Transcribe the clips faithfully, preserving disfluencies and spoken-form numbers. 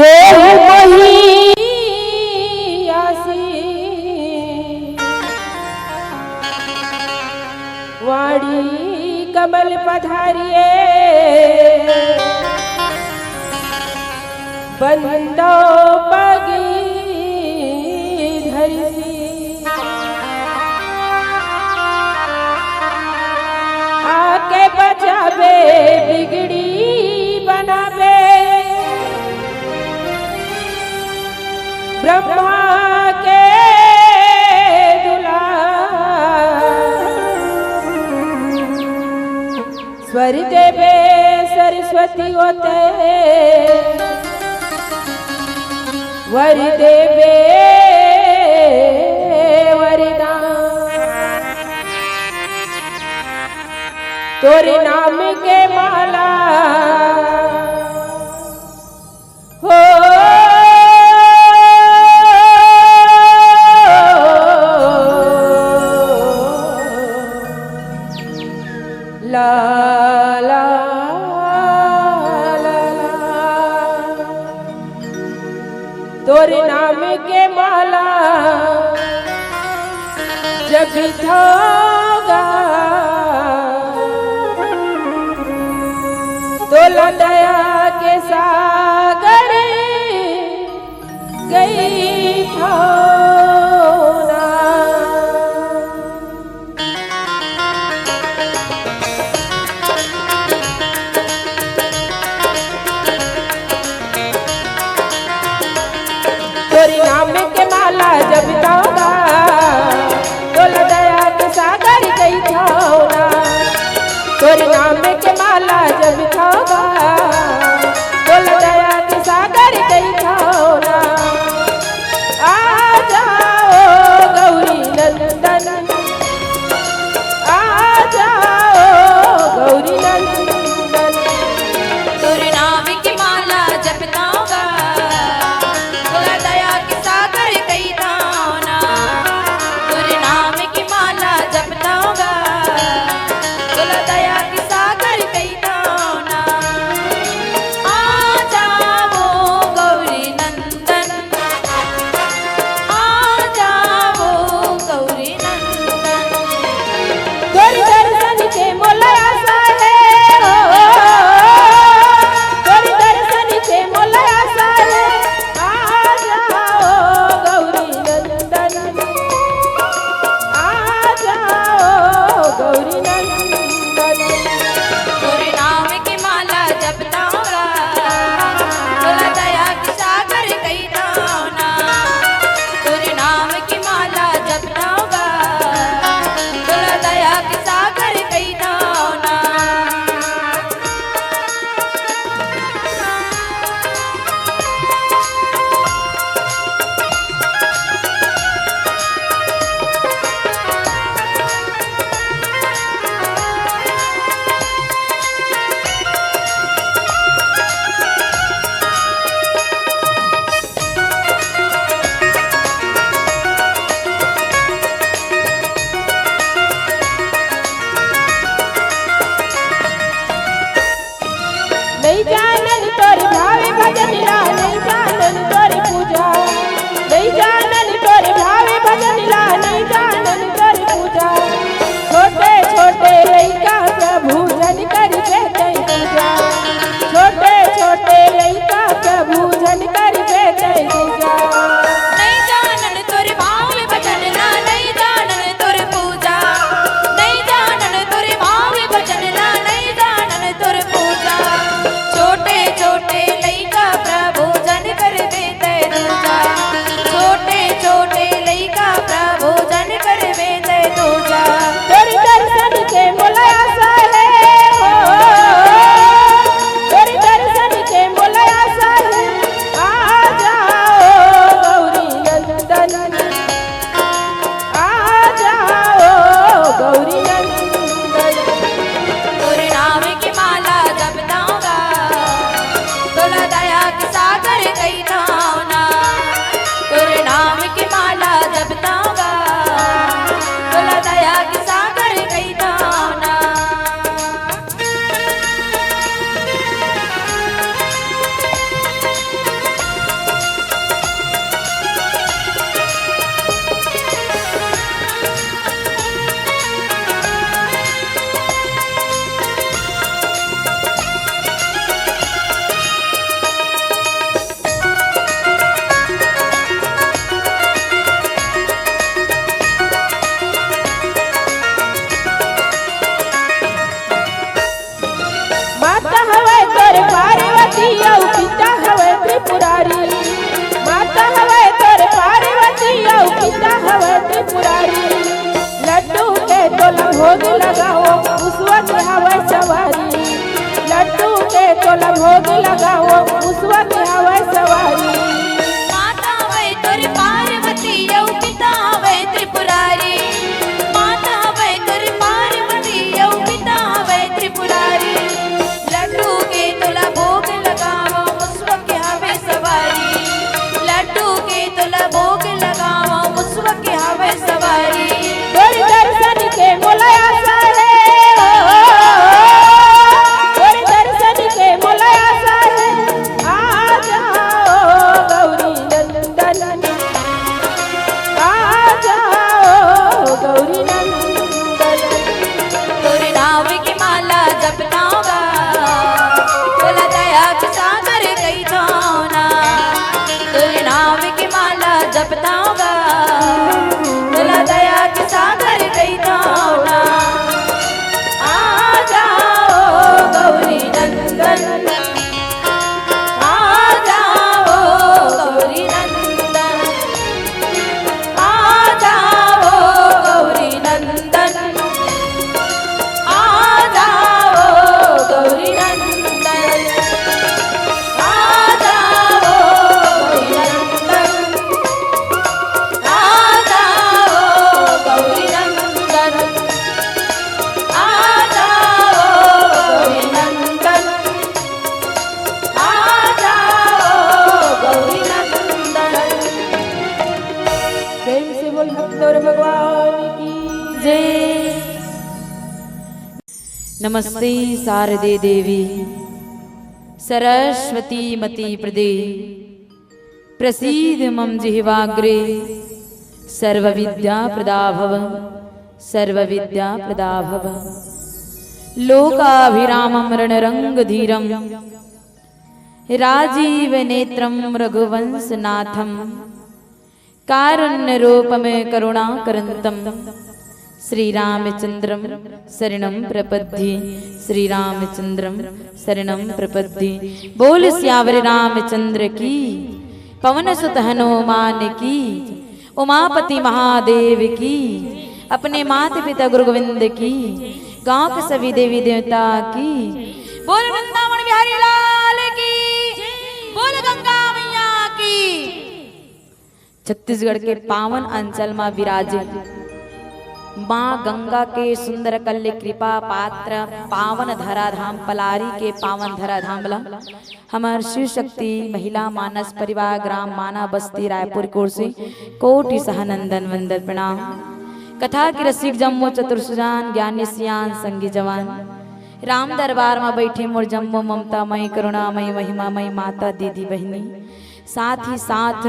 देहु मोहि आसी वाणी कमल पधारिये, बंदो पगी धरिसी। आके बचाबे बिगड़ी बनाबे, ब्रह्मा के दुलार। स्वर देबे सरस्वती ओते, वर देबे वरदान। तोरे नाम के माला हो। ला, ला, ला, ला। तोर नाम के माला जब बिथोगा, तोला दया के सागर कहिथों ना। तोरी नाम के माला जब बिथोगा, तोला दया के सागर कहिथों ना। तोरी नाम के माला जब बिथोगा, तोला दया के सागर कहिथों ना। भोग लगाओ, उसवा के हवै सवारी। लड्डू के तोला भोग लगाओ, उसवा के हवै सवारी। माता हवै तोर पार्वती, अउ पिता हवै त्रिपुरारी। माता हवै तोर पार्वती, अउ पिता हवै त्रिपुरारी। लड्डू के तोला भोग लगाओ, उसवा के हवै सवारी। लड्डू के तोला भोग लगाओ, उसवा के हवै सवारी। तोर दर्शन के मोला आशा हे, ओ, तोर दर्शन के मोला आशा हे। आ जाओ गौरी नंदन, आ जाओ गौरी नंदन। तोर नाम के माला जपतांव गा, तोला दया के सागर कहिथंव ना। तोर नाम के माला जपतांव गा, तोला दया के सागर कहिथंव ना। आ जाओ गौरी नंदन, आ जाओ गौरी नंदन, आ जाओ गौरी नंदन, आ जाओ गौरी नंदन, आ जाओ गौरी नंदन, आ जाओ गौरी नंदन, आ जाओ गौरी नंदन। आ जाओ गौरी नंदन। प्रेम से बोल भक्तोर भगवान की जय। नमस्ते शारदे देवी सरस्वती मति प्रदे, प्रसीद मम जिह्वाग्रे सर्वविद्या प्रदा भव, सर्वविद्या प्रदा भव। लोकाभिरामं रणरंगधीरं राजीवनेत्रं रघुवंशनाथं कारुण्यरूपं करुणाकरन्तं श्रीरामचंद्रं शरणं प्रपद्ये, श्रीरामचंद्रं शरणं प्रपद्ये। बोल सियावर रामचंद्र की, पवन सुत हनुमान की, उमापति महादेव की, अपने माता पिता गुरु गोविंद की, गांव के सभी देवी देवता की। बोल वृंदावन बिहारी लाल की, बोल गंगा मैया की। छत्तीसगढ़ के पावन अंचल म विराजे माँ गंगा के सुंदर कल्य कृपा पात्र पावन धराधाम पलारी के पावन धराधाम ला हमर शिव शक्ति महिला मानस परिवार ग्राम माना बस्ती रायपुर की ओर से कोटि सहानंदन वंदन प्रणाम। कथा के रसिक जम्मो चतुर सुजान ज्ञानी सियान संगी जवान राम दरबार म बैठे मोर जम्मो ममता मई करुणा मई महिमा मई माता दीदी बहिनी साथ ही साथ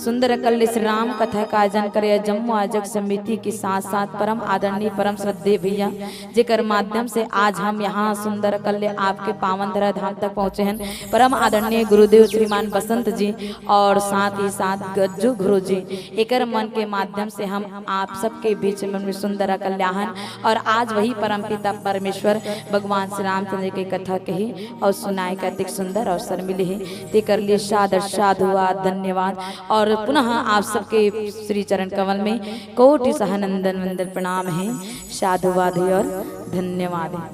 सुंदर कल्य श्री राम कथा का आयोजन करे जम्मो आयोजक समिति के साथ साथ परम आदरणीय परम श्रद्धेय भैया जेकर माध्यम से आज हम यहाँ सुंदर कल्य आपके पावन धरा धाम तक पहुँचे हैं। परम आदरणीय गुरुदेव श्रीमान बसंत जी और साथ ही साथ गज्जू गुरु जी एकर मन के माध्यम से हम आप सबके बीच में सुंदर कल्याण और आज वही परमपिता परमेश्वर भगवान श्री रामचंद्र के कथा कही और सुनाए के अतिक सुंदर अवसर मिले हे, तेकर लिए सादर साधुवाद, धन्यवाद। और पुनः आप सबके श्री चरण कमल में कोटि सहनंदन वंदन प्रणाम हे, साधुवाद हे और धन्यवाद हे।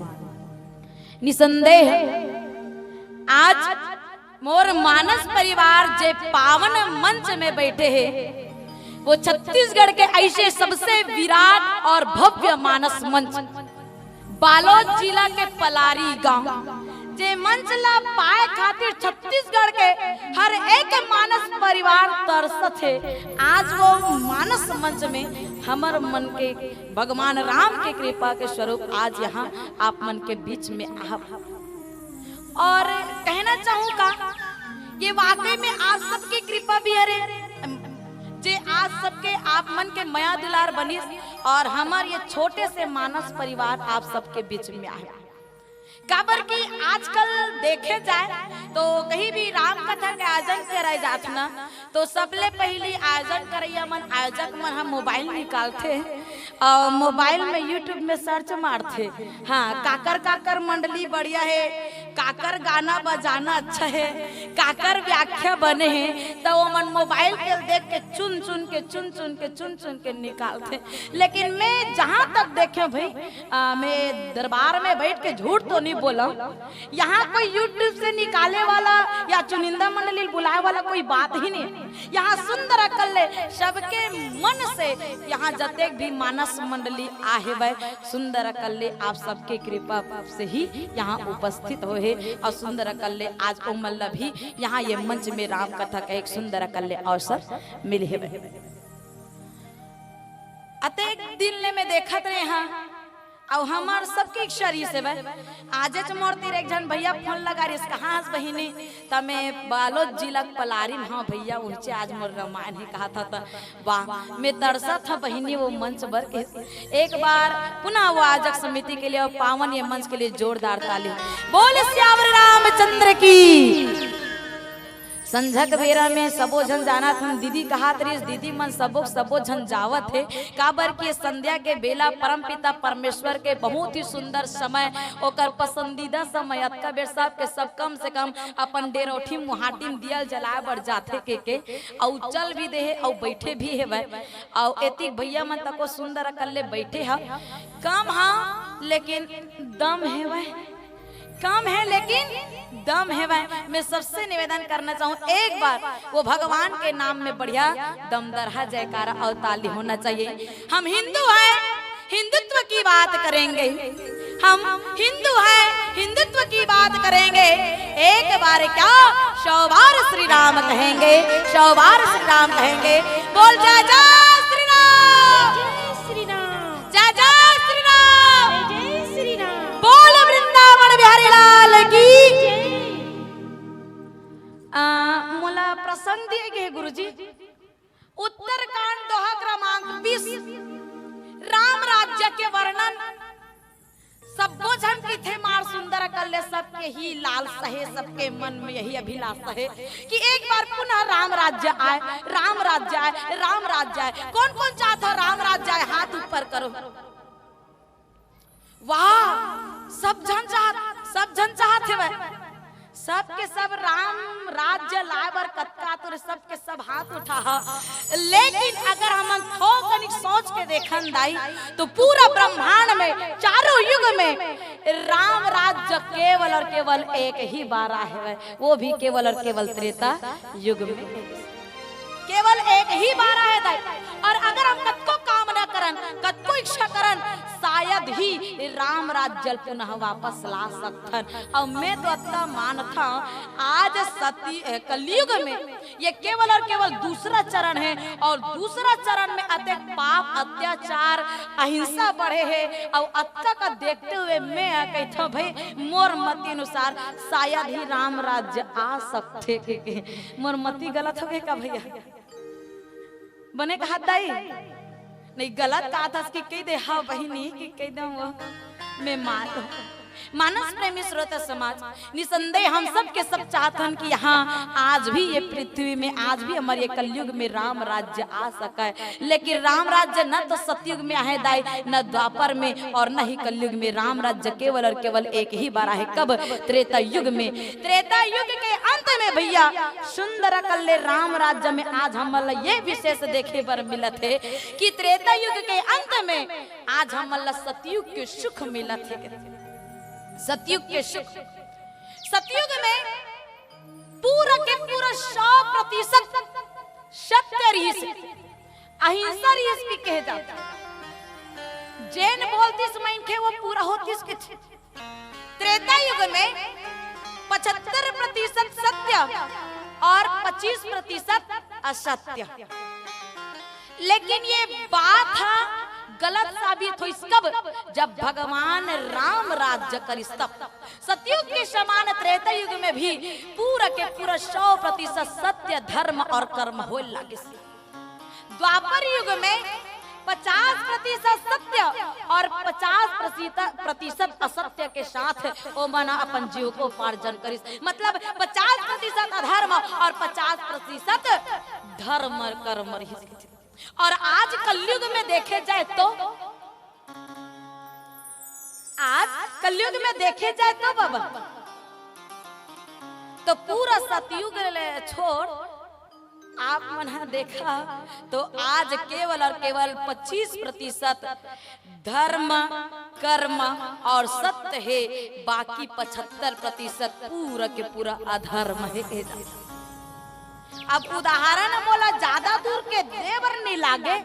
निसंदेह आज मोर मानस परिवार जे पावन मंच में बैठे हे, वो छत्तीसगढ़ के ऐसे सबसे विराट और भव्य मानस मंच बालोद जिला के पलारी गांव, जे मंच ला पाए खातिर छत्तीसगढ़ के हर एक मानस परिवार तरसत हे। आज वो मानस मंच में हमर मन के भगवान राम के कृपा के स्वरूप आज यहाँ आप मन के बीच में आप और कहना चाहूँ का, ये वाकई में आप सबके कृपा भी हरे, जे आज सबके आप मन के मया दुलार बनिस और हमर ये छोटे से मानस परिवार आप सबके बीच में आए। काबर कि आजकल देखे जाए तो कहीं भी राम कथा के आयोजन करे जात ना, तो सबले पहिली आयोजन करइया मन, आयोजक मन ह मोबाइल निकालथे और मोबाइल में YouTube में सर्च मारथे। हाँ, काकर काकर मंडली बढ़िया हे, काकर गाना बजाना अच्छा हे, काकर व्याख्या बने हे, त ओमन मोबाइल के देख के चुन चुन के, चुन चुन के, चुन चुन के निकालथे। लेकिन मैं जहाँ तक देखे भाई, आ, मैं दरबार में बैठ के झूठ तो नहीं बोला, यहाँ कोई YouTube से निकाले वाला या चुनिंदा मंडली बुलाए वाला कोई बात ही नहीं है। यहाँ सुंदर अकल्ले सबके मन से, यहाँ जतेक भी मानस मंडली आहे वै, सुंदर अकल्ले आप सबके कृपा से ही यहाँ उपस्थित होहे। और सुंदर अकल्ले आज ओमन ला भी यहाँ ये मंच में राम कथा का एक सुंदर अकल्ले अवसर मिले हे। अतेक दिन ले मैं देखत रहे हाँ, अउ हमर सबके इच्छा रहिस हे। आजेच मोर तीर एक झन भैया फोन लगा रहिस, "कहाँ हस बहिनी?" त मैं बालोद जिला के पलारी में, "हाँ भैया, उहिचे आज मोर रामायण हे," कहा था। त वाह, मैं तरसत हँव बहिनी वो मंच बर के। एक बार पुनः वो आयोजक समिति के लिए और पावन ये मंच के लिए जोरदार ताली। बोल सियावर रामचंद्र की। संझक बेरा में सबो झन जानत हन, दीदी कहात रहिस, दीदी मन सबो, सबो झन जावत हे, काबर कि संध्या के बेला परमपिता परमेश्वर के बहुत ही सुंदर समय, ओकर पसंदीदा समय, अतका बेर सबके सब कम से कम अपन डेरोठी मुहाटी में दिया जलाए बर जाथे के, के, अउ चल भी दे हे, अउ बैठे भी हेवय, अउ एतिक भैया मन तको सुंदर अकल्ले बैठे ह, कम ह, लेकिन दम हेवय। कम हे लेकिन दम हेवय। मैं सबसे निवेदन करना चाहूँ, एक बार वो भगवान के नाम में बढ़िया दमदरहा जयकारा और ताली होना चाहिए। हम हिंदू हैं, हिंदुत्व की बात करेंगे, हम हिंदू हैं, हिंदुत्व की बात करेंगे। एक बार क्या, सौ बार श्री राम कहेंगे, सौ बार श्री राम कहेंगे। बोल जय जय श्री राम। जय श्री राम। जय जय श्री राम। जय जय श्री राम। बोल वृंदावन बिहारी लाल की। जय। आ, मोला प्रसंग दिए गए गुरुजी, उत्तरकांड दोहा क्रमांक बीस, राम राज्य के वर्णन। सबो झन किथे मार सुंदर अकल्ले, सबके ही लालसा हे, सबके मन में यही अभिलाषा हे कि एक बार पुनः राम राज्य आए, राम राज्य आए, राम राज्य आए। कौन कौन चाहत हो राम राज्य आए, हाथ ऊपर करो। वाह, सब झन चाहत, सब झन चाहत हेवय। सबके सब राम राज्य लाए बर कतका आतुर, सबके सब हाथ उठा ह। लेकिन अगर हमन थोकनिक सोच के देखन दाई, तो पूरा ब्रह्मांड में, चारों युग में राम राज्य केवल और केवल एक ही बार आहे, वो भी केवल और केवल त्रेता युग में। केवल एक ही बार आहे दाई। और अगर हम कतको कामना करन, कतको इच्छा करन, शायद ही राम राज्य ल पुनः वापस ला सकथन। और मैं तो अतना मानथंव, आज सती, ए, कलयुग में ये केवल और केवल दूसरा चरण हे, और दूसरा चरण में अतेक पाप, अत्याचार, अहिंसा बढ़े हे, और अतका का देखते हुए मैं कहिथंव, भाई, मोर मति अनुसार शायद ही राम राज्य आ सकथे। मोर मति गलत होगे का भैया? बने कहत दाई? नहीं, गलत कहत हस कि कहि दे, हाँ बहिनी, कि कहि दे वो। मैं मान, मानस प्रेमी श्रोता समाज, निसंदेह हम सब के सब चाहत हन कि यहाँ आज भी ये पृथ्वी में आज भी हमर ये कलयुग में राम राज्य आ सके, लेकिन राम राज्य न तो सतयुग में आहे दाई, न द्वापर में और न ही कलयुग में। राम राज्य केवल और केवल एक ही बार आहे। कब? त्रेता युग में। त्रेता युग के अंत में भैया सुंदर अकल्ले राम राज्य में आज हमन ला ये विशेष देखे बर मिलत हे कि त्रेता युग के अंत में आज हमन ला सतयुग के सुख मिलत हे। सतयुग के सुख, सतयुग में पूरा के पूरा सौ प्रतिशत सत्य रहिस, अहिंसा रहिस भी कहे जाता। जेन बोलतिस मनखे वो पूरा होतिस के। त्रेता युग में पचहत्तर प्रतिशत सत्य और पच्चीस प्रतिशत असत्य। लेकिन ये बात ह गलत साबित होइस कब? जब भगवान राम राज्य करिस तब। सतयुग के समान त्रेता युग में भी पूरा के पूरा सौ प्रतिशत सत्य, धर्म और कर्म होए लागिस। द्वापर युग में पचास प्रतिशत सत्य और पचास प्रतिशत असत्य के साथ ओमन अपन जीविकोपार्जन करिस। मतलब पचास प्रतिशत अधर्म और पचास प्रतिशत धर्म कर्म रहिस। और आज कलयुग में देखे जाए तो, आज कलयुग में देखे जाए तो बाबा, तो पूरा सतयुग ले छोड़, आप मन ह देखा तो आज केवल और केवल पच्चीस प्रतिशत धर्म, कर्म और सत्य हे, बाकी पचहत्तर प्रतिशत पूरा के पूरा अधर्म हे। अब उदाहरण मोला ज्यादा दूर के दे बर नइ लागे,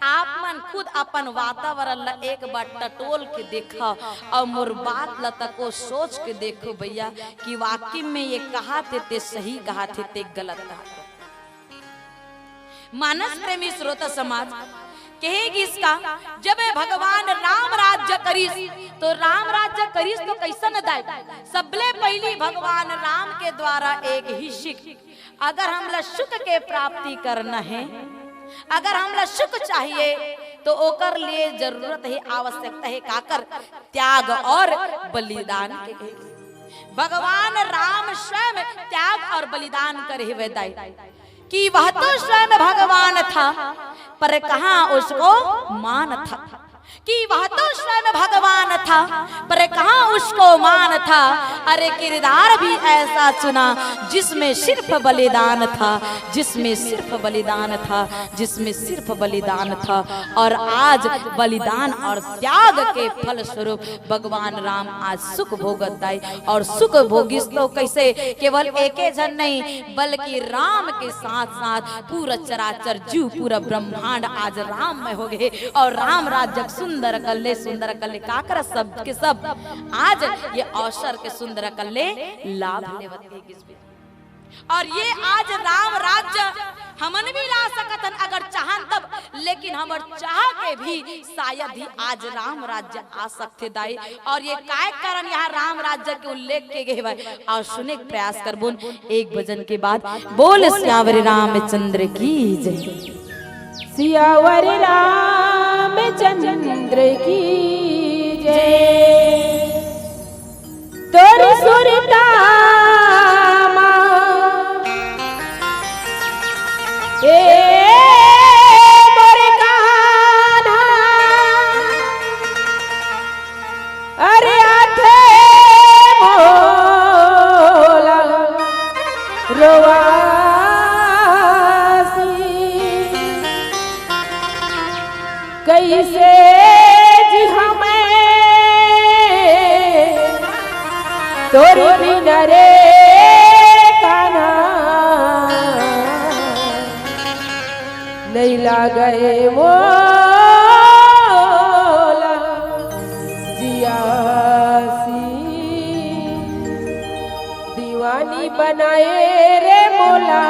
आप मन खुद अपन वातावरण ला एक बार टटोल के देखव और मोर बात ला तको सोच के देखव भैया कि वाकई में ये कहाथे ते सही कहाथे ते गलत कहाथे। मानस प्रेमी श्रोता समाज, कहे गिस का, जब भगवान राम राज्य करिस, तो राम राज्य करिस तो कइसन दाई? सबले पहिली भगवान राम के द्वारा एक ही सीख, अगर हमला सुख के प्राप्ति करना हे, अगर हमला सुख चाहिए, तो ओकर लिए जरूरत हे, आवश्यकता हे काकर? त्याग और बलिदान के। भगवान राम स्वयं त्याग और बलिदान करे हवय दाई। कि वह तो स्वयं भगवान था, पर कहाँ उसको मान था। कि वह तो स्वयं भगवान था, पर कहाँ उसको मान था। अरे किरदार भी ऐसा चुना जिसमें सिर्फ बलिदान था, जिसमें सिर्फ बलिदान था, जिसमें सिर्फ बलिदान था। और आज बलिदान और त्याग के फलस्वरूप भगवान राम आज सुख भोगत दाई। और सुख भोगिस तो कइसे? केवल एके झन नहीं, बल्कि राम के साथ साथ पूरा चराचर जीव, पूरा ब्रह्मांड आज राममय हो गे। और राम राज्य सुंदर कल्ले, सुंदर कल्ले काकर सब के सब आज ये अवसर के सुंदर कल्ले लाभ लेवत हे। और ये आज राम राज्य हमन भी ला सकत हन अगर चाहन तब, लेकिन हमर चाह के भी शायद ही आज राम राज्य आ सकथे दाई। और ये काय कारण यहाँ राम राज्य के उल्लेख के गए हवय, और सुने के प्रयास करबोन एक भजन के बाद। बोल सियावर रामचंद्र की जय। सियावर रामचंद्र की जय। तोर सुरता मा, ए मोर कान्हा, अरे आथे मोला रोवासी। कइसे जिहँव मैं तोर बिना रे कान्हा, नइ लागे मोला जियासी। दीवानी बनाए रे मोला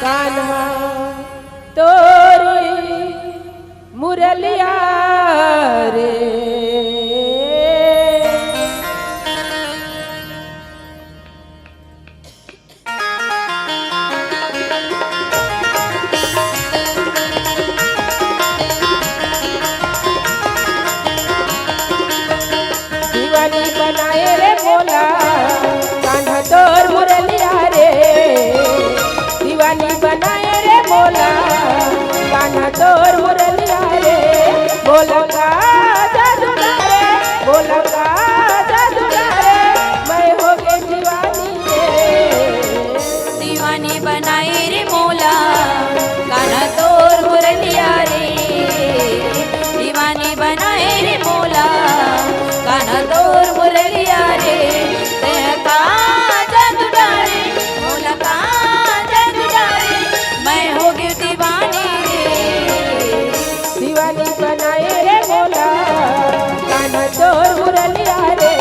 कान्हा तोरी मुरलिया रे। दीवानी बनाए रे मोला कान्हा तोर मुरलिया रे। दीवानी बनाए रे मोला कान्हा तोर मुरलिया रे। बोला का जादू डारे, बोला का जादू डारे, मैं हो गे दीवानी रे। दीवानी बनाए रे मोला कान्हा तोर मुरलिया रे। दीवानी बनाए रे मोला कान्हा तोर मुरलिया रे। तें का जादू डारे, मोला का जादू डारे, मैं हो गे दीवानी रे। दीवानी बनाए रे मोला कान्हा तोर मुरलिया रे।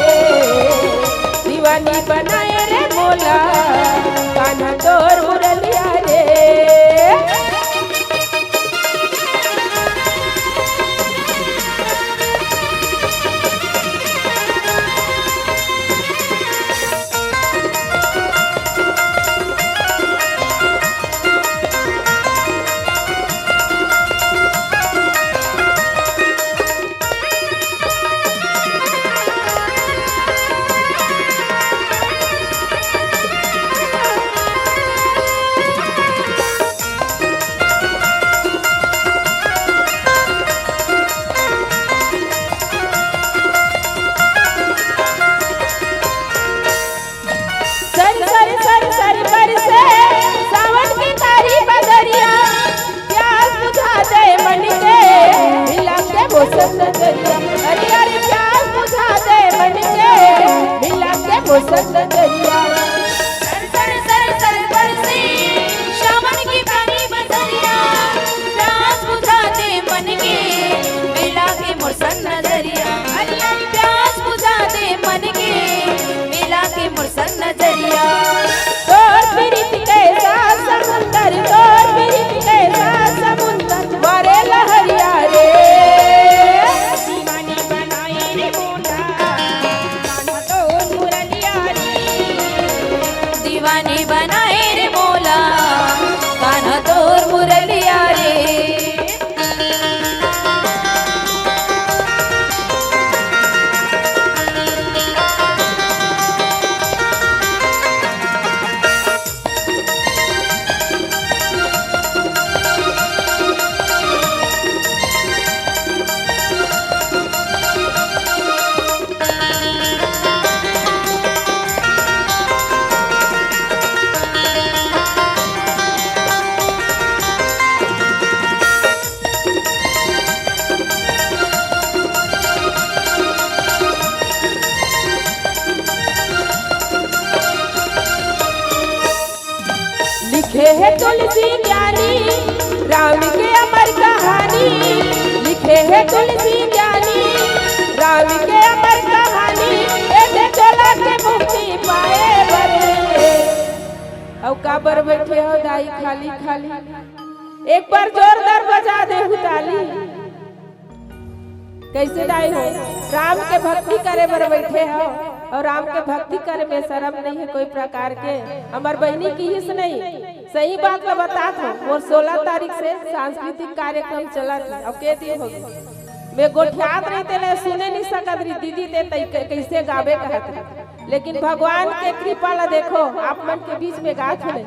दीवानी बनाए रे मोला कान्हा तोर मुरलिया रे। लिखे हे तुलसी ज्ञानी राम के अमर कहानी, लिखे हे तुलसी ज्ञानी राम के अमर कहानी, एदे चोला के मुक्ति पाए बर। अउ काबर बइठे हो दाई खाली खाली? एक बार जोरदार बजा देहू ताली। कइसे दाई हो? राम के भक्ति करे बर बइठे हो अउ राम के भक्ति करे में शरम नइ हे कोई प्रकार के। हमर बहिनी किहिस नहीं, सही बात ल बतात हो। मोर सोलह तारीख से सांस्कृतिक कार्यक्रम चलत हे, अब के दिन होगे, मैं गोठियात रही तेला सुने नइ सकत रही। दीदी ते तई क-, कइसे गाबे कहत रही, लेकिन भगवान के कृपा ल देखो, आप मन के बीच में गात हँव,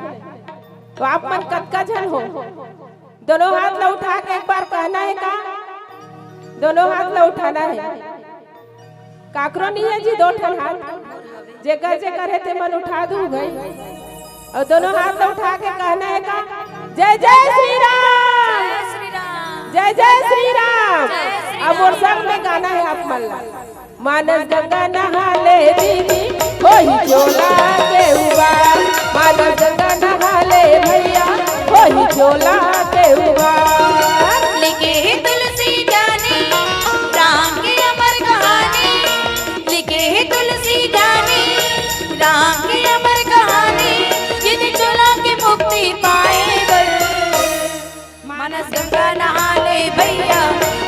तो आप मन कतका झन हो? दोनों हाथ ला उठा के एक बार कहना हे का? दोनों हाथ ला उठाना हे। काकरो नइ हे जी दो ठन हाथ? जेकर जेकर हे ते मन उठा दू भाई। अउ दोनों हाथ ला उठा के कहना हे का? जय जय श्री राम, जय जय श्री राम। अब मोर संग में गाना हे आप मन ला। मानस गंगा नहा ले दीदी, होही चोला के उबार। मानस गंगा नहा ले भइया, होही चोला के उबार। लिखे हे तुलसी ज्ञानी राम के अमर कहानी, लिखे हे तुलसी ज्ञानी राम के अमर कहानी, एदे चोला के मुक्ति पाए बर। मानस गंगा नहा ले भइया,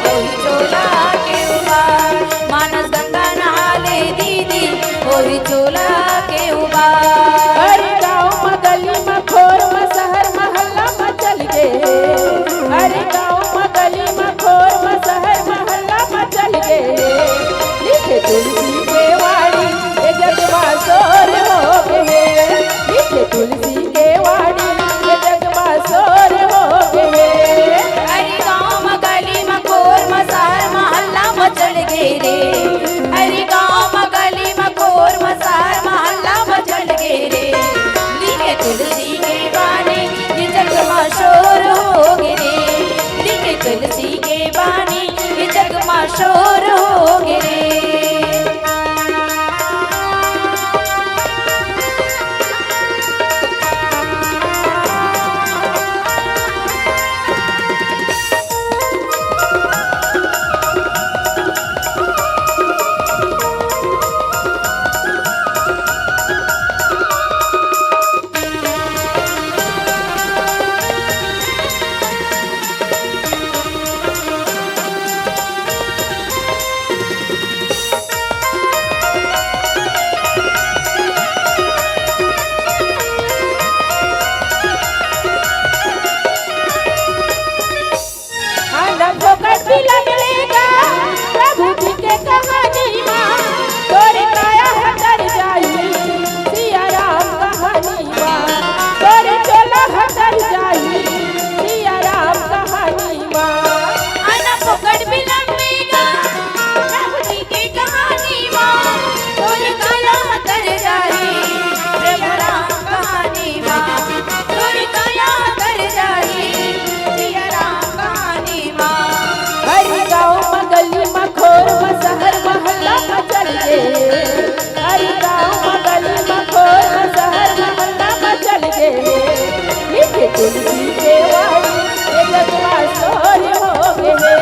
होही चोला के उबार। मानस गंगा नहा ले दीदी, होही चोला के उबार। अरे गाँव म गली म खोर म शहर महल्ला म चल गे, अरे गाँव म गली म खोर म शहर महल्ला म चल गे, लिखे तुलसी के वाणी ए जग म शोर होगे, लिखे तुलसी के वाणी ए जग म शोर होगे। अरे गाँव म गली म खोर म शहर महल्ला म चल गे रे, अरे गाँव म गली म खोर म शहर महल्ला म चल गे रे। लिखे तुलसी के वाणी ए जग म शोर होगे रे, लिखे तुलसी के वाणी ए जग म शोर होगे रे। हाँ, न फोकट भी लगले गा, प्रभु जी के कहानी मा, तोर काया ह तर जाही, सिया राम कहानी मा, तोर चोला ह तर जाही, सिया राम कहानी मा। हाँ, न फोकट भी लगले गा, प्रभु जी के कहानी मा, तोर काया ह तर जाही, सिया राम कहानी मा, तोर काया ह तर जाही, सिया राम कहानी मा। हर गाँव म गली म खोर म शहर महल्ला म चल गे, हर गाँव म गली म खोर म शहर महल्ला म चल गे। लिखे तुलसी के वाणी ए जग म शोर होगे हे,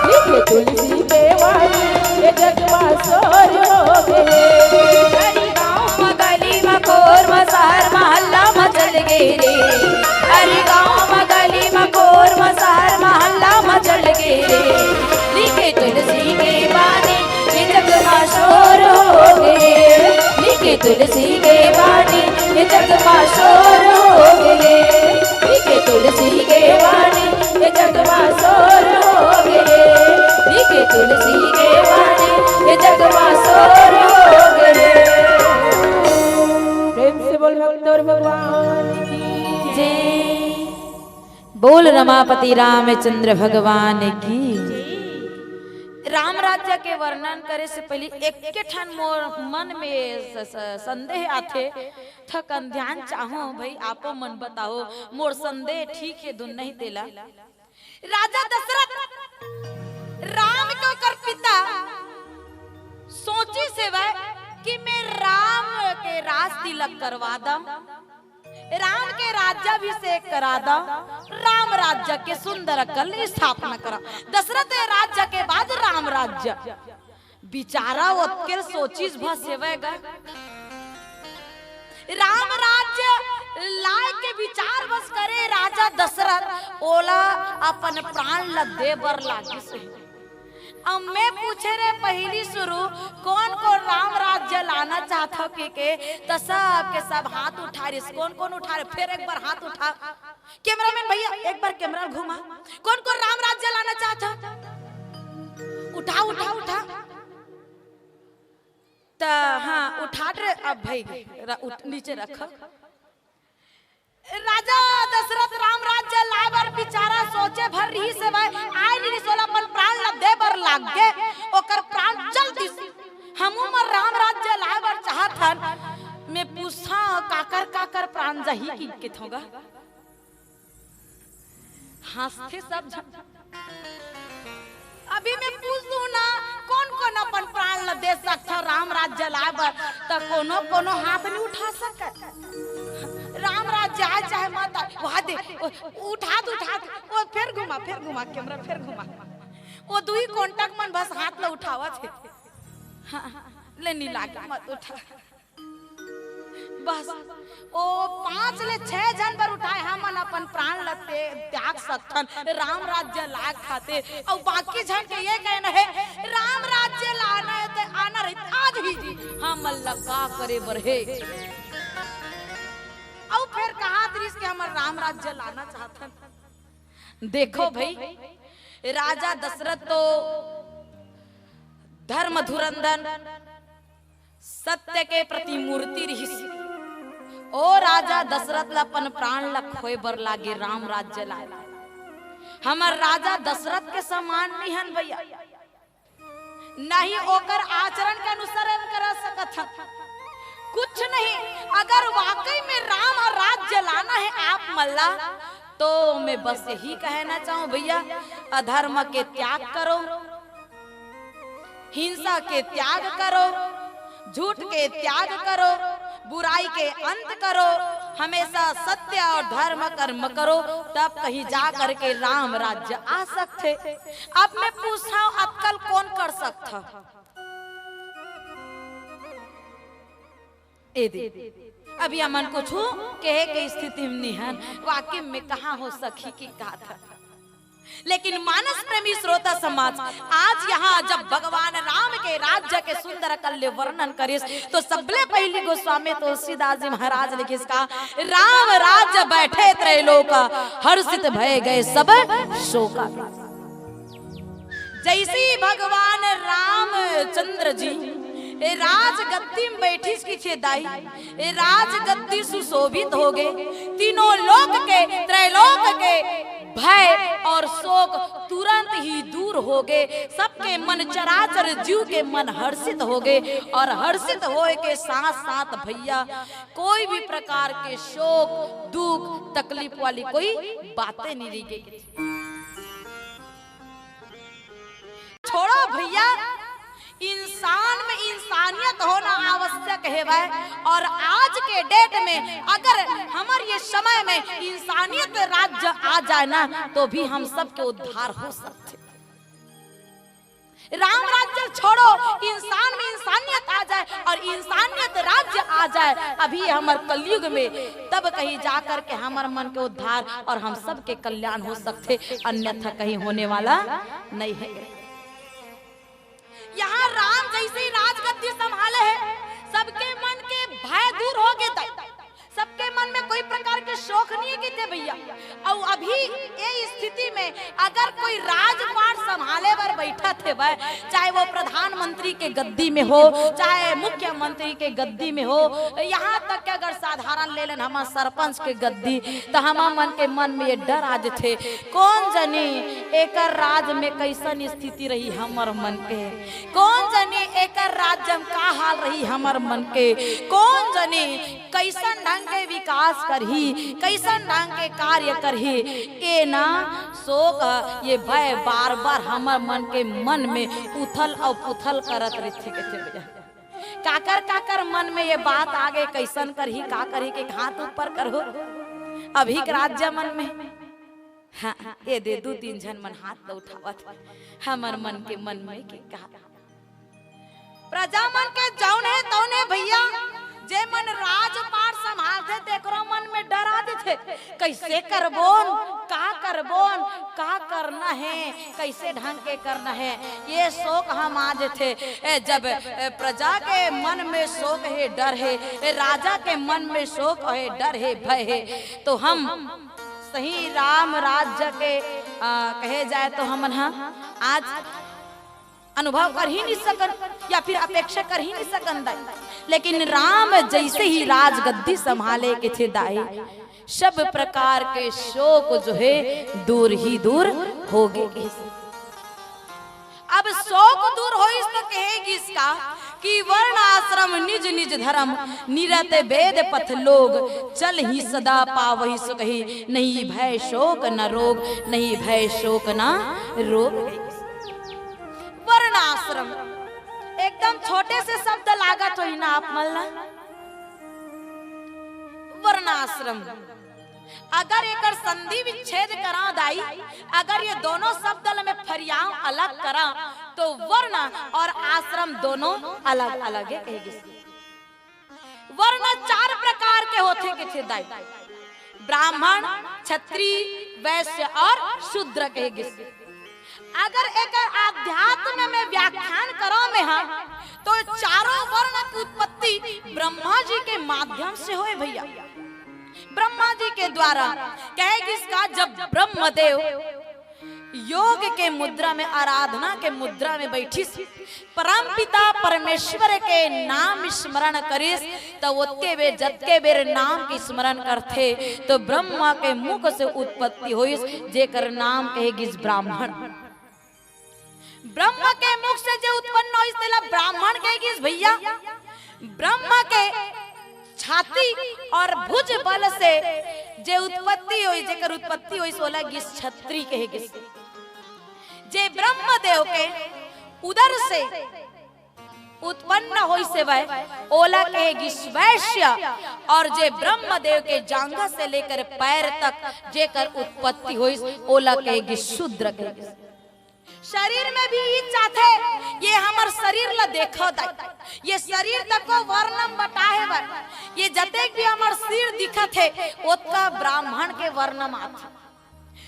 लिखे तुलसी के वाणी ए जग म शोर होगे हे। हर गाँव म गली म खोर म शहर महल्ला म चल गे रे, हर गाँव म गली म खोर म शहर महल्ला म चल गे रे। लिखे तुलसी के वाणी ए जग म शोर होगे, लिखे तुलसी के वाणी ए जग म शोर होगे, लिखे तुलसी के वाणी ए जग म शोर होगे, लिखे तुलसी के वाणी ए जग म शोर होगे। प्रेम से बोल भक्तों भगवान की जय। बोल रमापति रामचंद्र भगवान की। राम राज्य के वर्णन करे से पहले एक ठन मोर मन में स-, स-, संदेह आथे, थकन ध्यान चाहो भाई, आपो मन बताओ, मोर संदेह ठीक हे धुन नहीं तेला। राजा दशरथ राम के ओकर पिता सोचिस हवय कि मैं राम के राज तिलक करवा दम, राम के राज्याभिषेक करा दा, राम राज्य के सुंदर अकल स्थापना करा। दशरथ राज्य के बाद राम राज्य। बिचारा ओतकेल सोचिस भस हेवय गा। राम राज्य लाय के बिचार भस करे राजा दशरथ, ओला अपन प्राण ल दे बर लागिस हे। अब मैं पूछे रे पहिली सुरू, कोन कोन राम राज्य लाना चाहत हो के, के, त सब के सब हाथ उठा रिस। कोन कोन उठा रे? फेर एक बार हाथ उठा। कैमरामैन भैया, एक बार कैमरा घुमा। कोन कोन राम राज्य लाना चाहत हो? उठा, उठा, उठा। त हाँ, उठा रे, अब भई गे, र-, उठ, नीचे रख। राजा दशरथ राम राज्य लाय बर बिचारा सोचे भर रिहिस हेवय, आय नइ रिहिस, ओला अपन प्राण ल दे बर लाग गे, ओकर प्राण चल दिस। हमू मन राम राज्य लाय बर चाहत हन, मैं पूछथंव काकर काकर प्राण जाही कि कथंव गा। हंसथे सब झन। अभी मैं पूछ दूं ना, कोन कोन अपन प्राण ल दे सकथव राम राज्य लाय बर? त कोनो कोनो हाथ नइ उठा सकय। राम राज्य आय चाहे मत आय, वहा दे, ओ, उठा दे, उठा दे, ओ, फेर घुमा, फेर घुमा, कैमरा फेर घुमा। ओ दुई contact मन बस हाथ ल उठावत हे। हाँ, ले नइ लागे, मत उठा। बस, ओ पांच ले छै झन बर उठाय हमन अपन प्राण ल ते-, त्याग सकथन राम राज्य लाय खातिर। अउ बाकी झन के ये कहना हे, राम राज्य लाना हे त आना रहित आज ही जी, हमन ल का करे बर हे? अउ फेर कहात रिहिस के हमन राम राज्य लाना चाहथन। देखो भई, राजा दशरथ तो धर्म धुरंधर, सत्य के प्रतिमूर्ति रिहिस। ओ राजा दशरथ ल अपन प्राण ल खोए बर लागे राम राज्य लाय। हमर राजा दशरथ के समान नइ हन भैया, नहीं ओकर आचरण के अनुसरण कर सकत हन। कुछ नहीं, अगर वाकई में राम ह राज्य लाना हे आप मन ला, तो मैं बस यही कहना चाहूं भैया, अधर्म के त्याग करो, हिंसा के त्याग करो, झूठ के त्याग करो, बुराई के अंत करो, हमेशा सत्य और धर्म कर्म करो, तब कहीं जा करके राम राज्य आ सकथे। अब मैं पूछथंव, अतका ल कोन कर सकथे? ए दे, अभी हमन कुछु कहे के स्थिति में नइ हन, वाकई में कहाँ हो सखी की कहात हन। लेकिन मानस प्रेमी श्रोता समाज, आज यहाँ जब भगवान राम के राज्य के सुंदर अकल ले वर्णन करिस, तो सबले पहिली गोस्वामी तुलसीदास जी महाराज लिखिस का, "राम राज्य बैठे त्रैलोक, हर्षित भय गए सब शोका।" जैसे ही भगवान रामचंद्र जी ए राजगद्दी में बैठिस कि थे दाई, ए राजगद्दी सुशोभित हो गए, तीनों लोक के, त्रैलोक के भय और शोक तुरंत ही दूर हो गए। सबके मन, चराचर जीव के मन हर्षित हो गए और हर्षित होए के साथ साथ भैया, कोई भी प्रकार के शोक, दुख, तकलीफ वाली कोई बातें नहीं रह गई। छोड़ो भैया, इंसान में इंसानियत होना आवश्यक हेवय। और आज के date में अगर हमर ये समय में इंसानियत राज्य आ जाए ना, तो भी हम सबके उद्धार हो सकथे। राम राज्य छोड़ो, इंसान में इंसानियत आ जाए और इंसानियत राज्य आ जाए अभी हमर कलयुग में, तब कहीं जा करके हमर मन के उद्धार और हम सबके कल्याण हो सकथे, अन्यथा कहीं होने वाला नहीं है। यहाँ राम जैसे ही राजगद्दी संभाले हे, सबके मन के भय दूर हो गे, सबके मन में कोई प्रकार के शोक नहीं हे कि थे भैया। अउ अभी ये स्थिति में अगर कोई राजपाट संभाले बर बैठत हेवय, चाहे वो प्रधानमंत्री के गद्दी में हो, चाहे मुख्यमंत्री के गद्दी में हो, यहाँ तक कि अगर साधारण ले लेन, हमर सरपंच के गद्दी, त हमर मन के मन में ये डर आ जथे, कोन जनी एकर राज में कैसन स्थिति रही हमर मन के, कोन जनी एकर राज्य में का हाल रही हमर मन के, कोन जनी कैसन ढंग के विकास करही, कैसन ढंग के कार्य करही। ये ना शोक, ये भय बार बार हमर मन के मन में उथल और पुथल करत रहिथे, कथे भैया। काकर काकर मन में ये बात आगे, कइसन करही, का करही के हाथ ऊपर करहू। अभी के राज्य मन में, हाँ, ये दे दू तीन झन मन हाथ ल उठावत हे। हमर मन के मन में के का, प्रजा मन के जौन हे तौन हे भइया, जे मन राजपाट संभालथे तेकरो मन में डर आ जथे। कइसे करबोन, का करबोन, का करना हे, कइसे ढंग के करना हे, ये सोक ह मा जथे। ए, जब, ए, प्रजा के मन में सोक हे, डर हे, ए, राजा के मन में सोक हे, डर हे, भय हे, तो हम सही राम राज्य के, आ, कहे जाए तो हमन ह आज अनुभव कर ही नहीं सकन या फिर अपेक्षा कर ही नहीं सकन दाई। लेकिन राम जइसे ही राजगद्दी संभाले कथे दाई, सब प्रकार के शोक जो हे दूर ही दूर हो गे। अब शोक दूर होइस तो कहे गिस का कि वर्ण आश्रम निज निज धर्म, निरत वेद पथ लोग, चलहिं सदा पावहिं सुखहि, नहीं भय शोक न रोग, नहीं भय शोक न रोग। वर्णाश्रम एकदम छोटे से शब्द लागत होही ना आप मन ला? वर्णाश्रम, अगर एकर संधि विच्छेद करा दाई, अगर ये दोनों शब्द ल मैं फरियाव अलग करा, तो वर्ण और आश्रम दोनों अलग अलग हे कहे गिस। वर्ण चार प्रकार के होथे कथे दाई, ब्राह्मण, क्षत्रिय, वैश्य और शूद्र कहे गिस। अगर एकर आध्यात्म में व्याख्यान करो में हा, तो चारों वर्ण की उत्पत्ति ब्रह्मा जी के माध्यम से होए भइया। ब्रह्मा जी के द्वारा कहे गिस का, जब ब्रह्मदेव योग के मुद्रा में, आराधना के मुद्रा में बैठिस, परमपिता परमेश्वर के नाम स्मरण करिस, त ओतके बेर, जतके बेर नाम के स्मरण करथे, तो ब्रह्मा के मुख से उत्पत्ति होइस, जेकर नाम कहे गिस ब्राह्मण। ब्रह्म के मुख से जे उत्पन्न होइस, तेला ब्राह्मण कहे गिस भइया। ब्रह्म के छाती और भुज बल से जे उत्पत्ति होइस, जेकर उत्पत्ति होइस, ओला गिस क्षत्रिय कहे गिस। जे ब्रह्मदेव के उदर से उत्पन्न होइस हवय, ओला कहे गिस वैश्य, और जे ब्रह्मदेव के जांघा से लेकर पैर तक जेकर उत्पत्ति होइस, ओला कहे गिस शूद्र कहे गिस। शरीर में भी इच्छा थे, ये हमर शरीर ला देखो दाई, ये शरीर तको वर्ण म बटा हवय, ये जतेक भी हमर सिर दिखत हे, ओतका ब्राह्मण के वर्ण म आथे।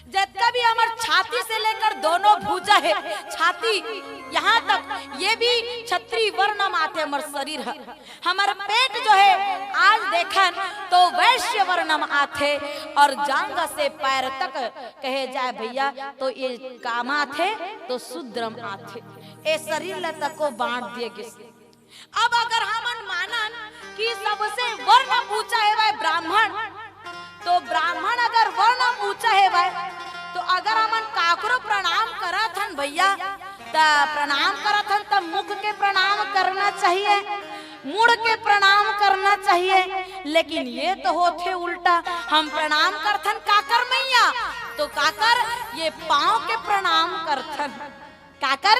जतका भी हमर छाती से लेकर दोनों भुजा हे, छाती यहाँ तक, ये भी क्षत्रिय वर्ण म आथे हमर शरीर ह। हमर पेट जो हे, आज देखन तो वैश्य वर्ण म आथे, और जांघ से पैर तक कहे जाए भइया, तो ये का म आथे, तो शूद्र म आथे। ए शरीर ला तको बांट दिए गिस। अब अगर हमन मानन कि सबसे वर्ण ऊंचा हवय ब्राह्मण, तो ब्राह्मण अगर वर्ण ऊंचा हवय, तो अगर हमन काकरो प्रणाम करत हन भइया, त प्रणाम करत हन त मुख के प्रणाम करना चाहिए, मुड़ के प्रणाम करना चाहिए। लेकिन ये तो होथे उल्टा, हम प्रणाम करथन काकर मइया, तो काकर ये पांव के प्रणाम करथन। काकर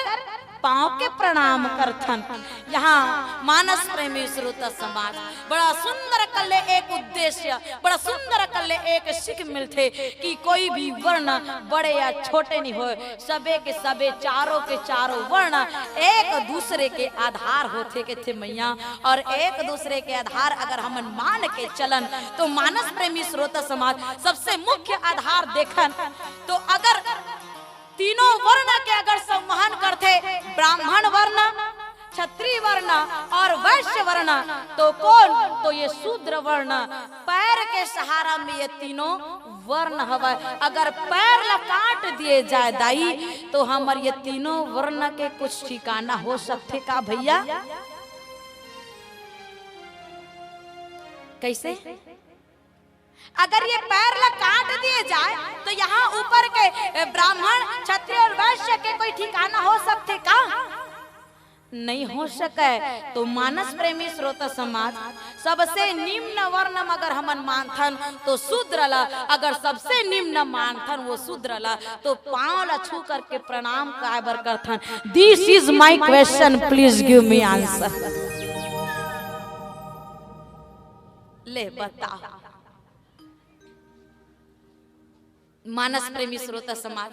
पांव के प्रणाम करथन। यहाँ मानस प्रेमी श्रोता समाज, बड़ा सुंदर कल्ले एक उद्देश्य, बड़ा सुंदर कल्ले एक सीख मिलथे कि कोई भी वर्ण बड़े या छोटे नहीं होय, सबे के सबे, चारों के चारों वर्ण एक दूसरे के आधार होथे कथे मइया। और एक दूसरे के आधार अगर हमन मान के चलन, तो मानस प्रेमी श्रोता समाज, सबसे मुख्य आधार देखन, तो अगर तीनों वर्ण के अगर संवहन करथे, ब्राह्मण वर्ण, क्षत्रिय वर्ण और वैश्य वर्ण, तो कोन? तो ये शूद्र वर्ण। पैर के सहारा में ये तीनों वर्ण हवय। अगर पैर ला काट दिए जाए दाई, तो हमर ये तीनों वर्ण के कुछ ठिकाना हो सकथे का भइया? कइसे? अगर ये पैर ला काट दिए जाए, तो यहाँ ऊपर के, ए, ब्राह्मण, क्षत्रिय और वैश्य के कोई ठिकाना हो सकथे का? नहीं हो सकय। तो मानस प्रेमी श्रोता समाज, सबसे निम्न वर्ण म अगर हमन मानथन, तो शूद्र ला, अगर सबसे निम्न मानथन वो शूद्र ला, तो पांव ला छू करके प्रणाम काय बर करथन? This is my question, please give me answer। ले बताओ, मानस प्रेमी श्रोता समाज,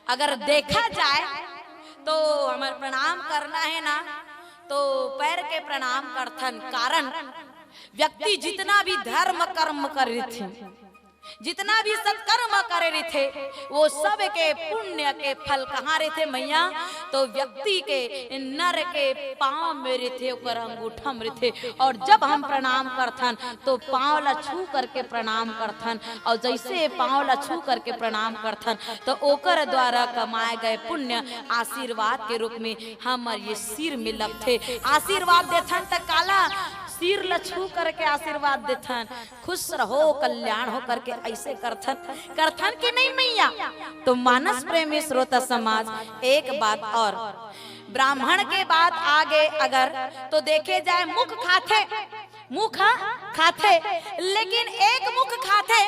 अगर देखा जाए तो हमर प्रणाम करना हे ना, तो पैर के प्रणाम करथन। कारण व्यक्ति जितना भी धर्म कर्म करे रहिथे, जितना भी सत्कर्म करे रहिथे, वो सब के पुण्य के फल कहाँ रहिथे मैया? तो व्यक्ति के नर के पाँव में रहिथे, ओकर अंगूठा में रहिथे। और जब हम प्रणाम करथन तो पाँव ला छू करके प्रणाम करथन, और जैसे पाँव ला छू करके प्रणाम करथन तो ओकर द्वारा कमाए गए पुण्य आशीर्वाद के रूप में हमर ये सिर में लगथे। आशीर्वाद देथन त काला सिर ला छू करके आशीर्वाद देथन, खुश रहो, कल्याण हो करके ऐसे करथन, करथन कि नहीं मैया? तो मानस प्रेमी श्रोता समाज, एक बात और, ब्राह्मण के बात आगे अगर तो देखे जाए, मुख खाथे, मुख खाथे, लेकिन एक मुख खाथे,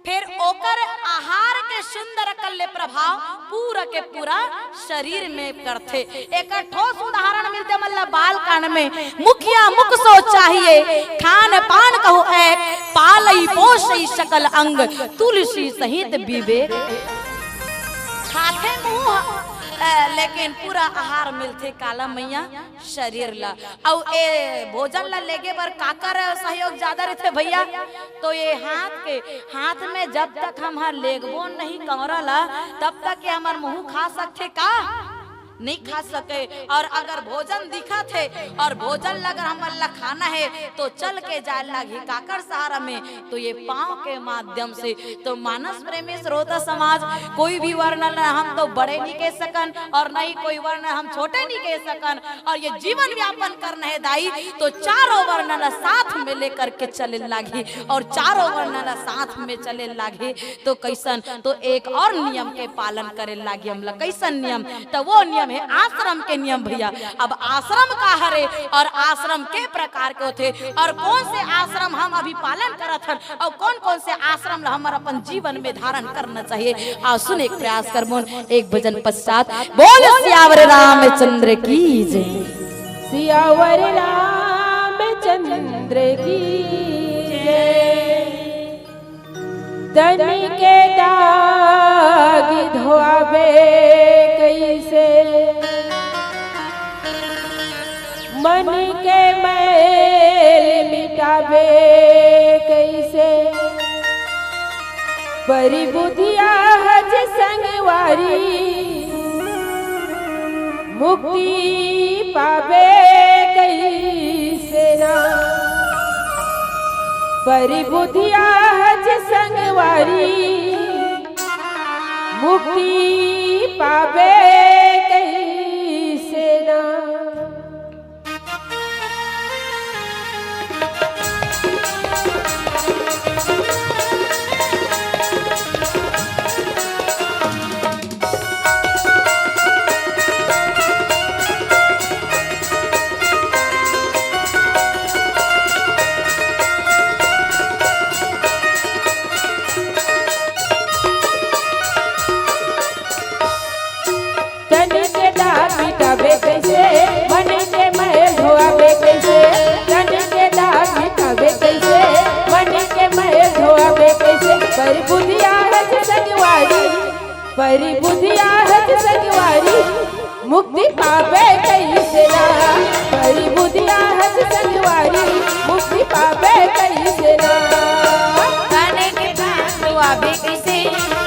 फिर ओकर आहार के सुंदर कल्ले प्रभाव पूरा के पूरा शरीर में करथे। एक ठोस उदाहरण मिलथे मतलब बाल कांड में, मुखिया मुख सो चाहिए, खान पान कहु एक, पालई पोषई सकल अंग, तुलसी सहित विवेक। खाथे मुंह, अ, लेकिन पूरा आहार मिलथे काला मैया? शरीर ला। अउ ए भोजन ला लेगे बर काकर सहयोग ज्यादा रहिथे भैया? तो ये हाथ के, हाथ में जब तक हम ह लेगबो नहीं कौरा ला, तब तक ये हमर मुंह खा सकथे का? नहीं खा सके। और अगर भोजन दिखत हे और भोजन ला अगर हमन ला खाना हे, तो चल के जाए लागही काकर सहारा में? तो ये पाँव के माध्यम से। तो मानस प्रेमी श्रोता समाज, कोई भी वर्ण न, हम तो बड़े नहीं कह सकन और नहीं कोई वर्ण हम छोटे नहीं कह सकन। और ये जीवन यापन करना है दाई, तो चारों वर्ण ला साथ में लेकर के चले लागी, और चारों वर्ण ला साथ में चले लागी। तो कैसन? तो एक और नियम के पालन करे लागी हमला। कैसन नियम? तो वो नियम है आश्रम के नियम भैया। अब आश्रम का हरे और आश्रम के प्रकार के होथे और कौन से आश्रम हम अभी पालन करत हन और कौन कौन से आश्रम ला हमर अपन जीवन में धारण करना चाहिए। आओ सुने एक प्रयास करबोन एक भजन पश्चात। बोल सियावर रामचंद्र की जय। सियावर रामचंद्र की जय। तन के दाग धोआबे कइसे, मन के मैल मिटाबे कइसे, परी बुधिया हज संगवारी, मुक्ति पाबे कइसे ना। परी बुधिया हज संगवारी, मुक्ति पाबे कइसे ना। तन के दाग मिटाबे कइसे, मन के मैल धोआबे कइसे। तन के दाग मिटाबे कइसे, मन के मैल धोआबे कइसे। परी बुधिया हज संगवारी, परी बुधिया हज संगवारी, मुक्ति पाबे कइसे ना। परी बुधिया हज संगवारी, मुक्ति पाबे कइसे ना। तन के दाग धोआबे कइसे,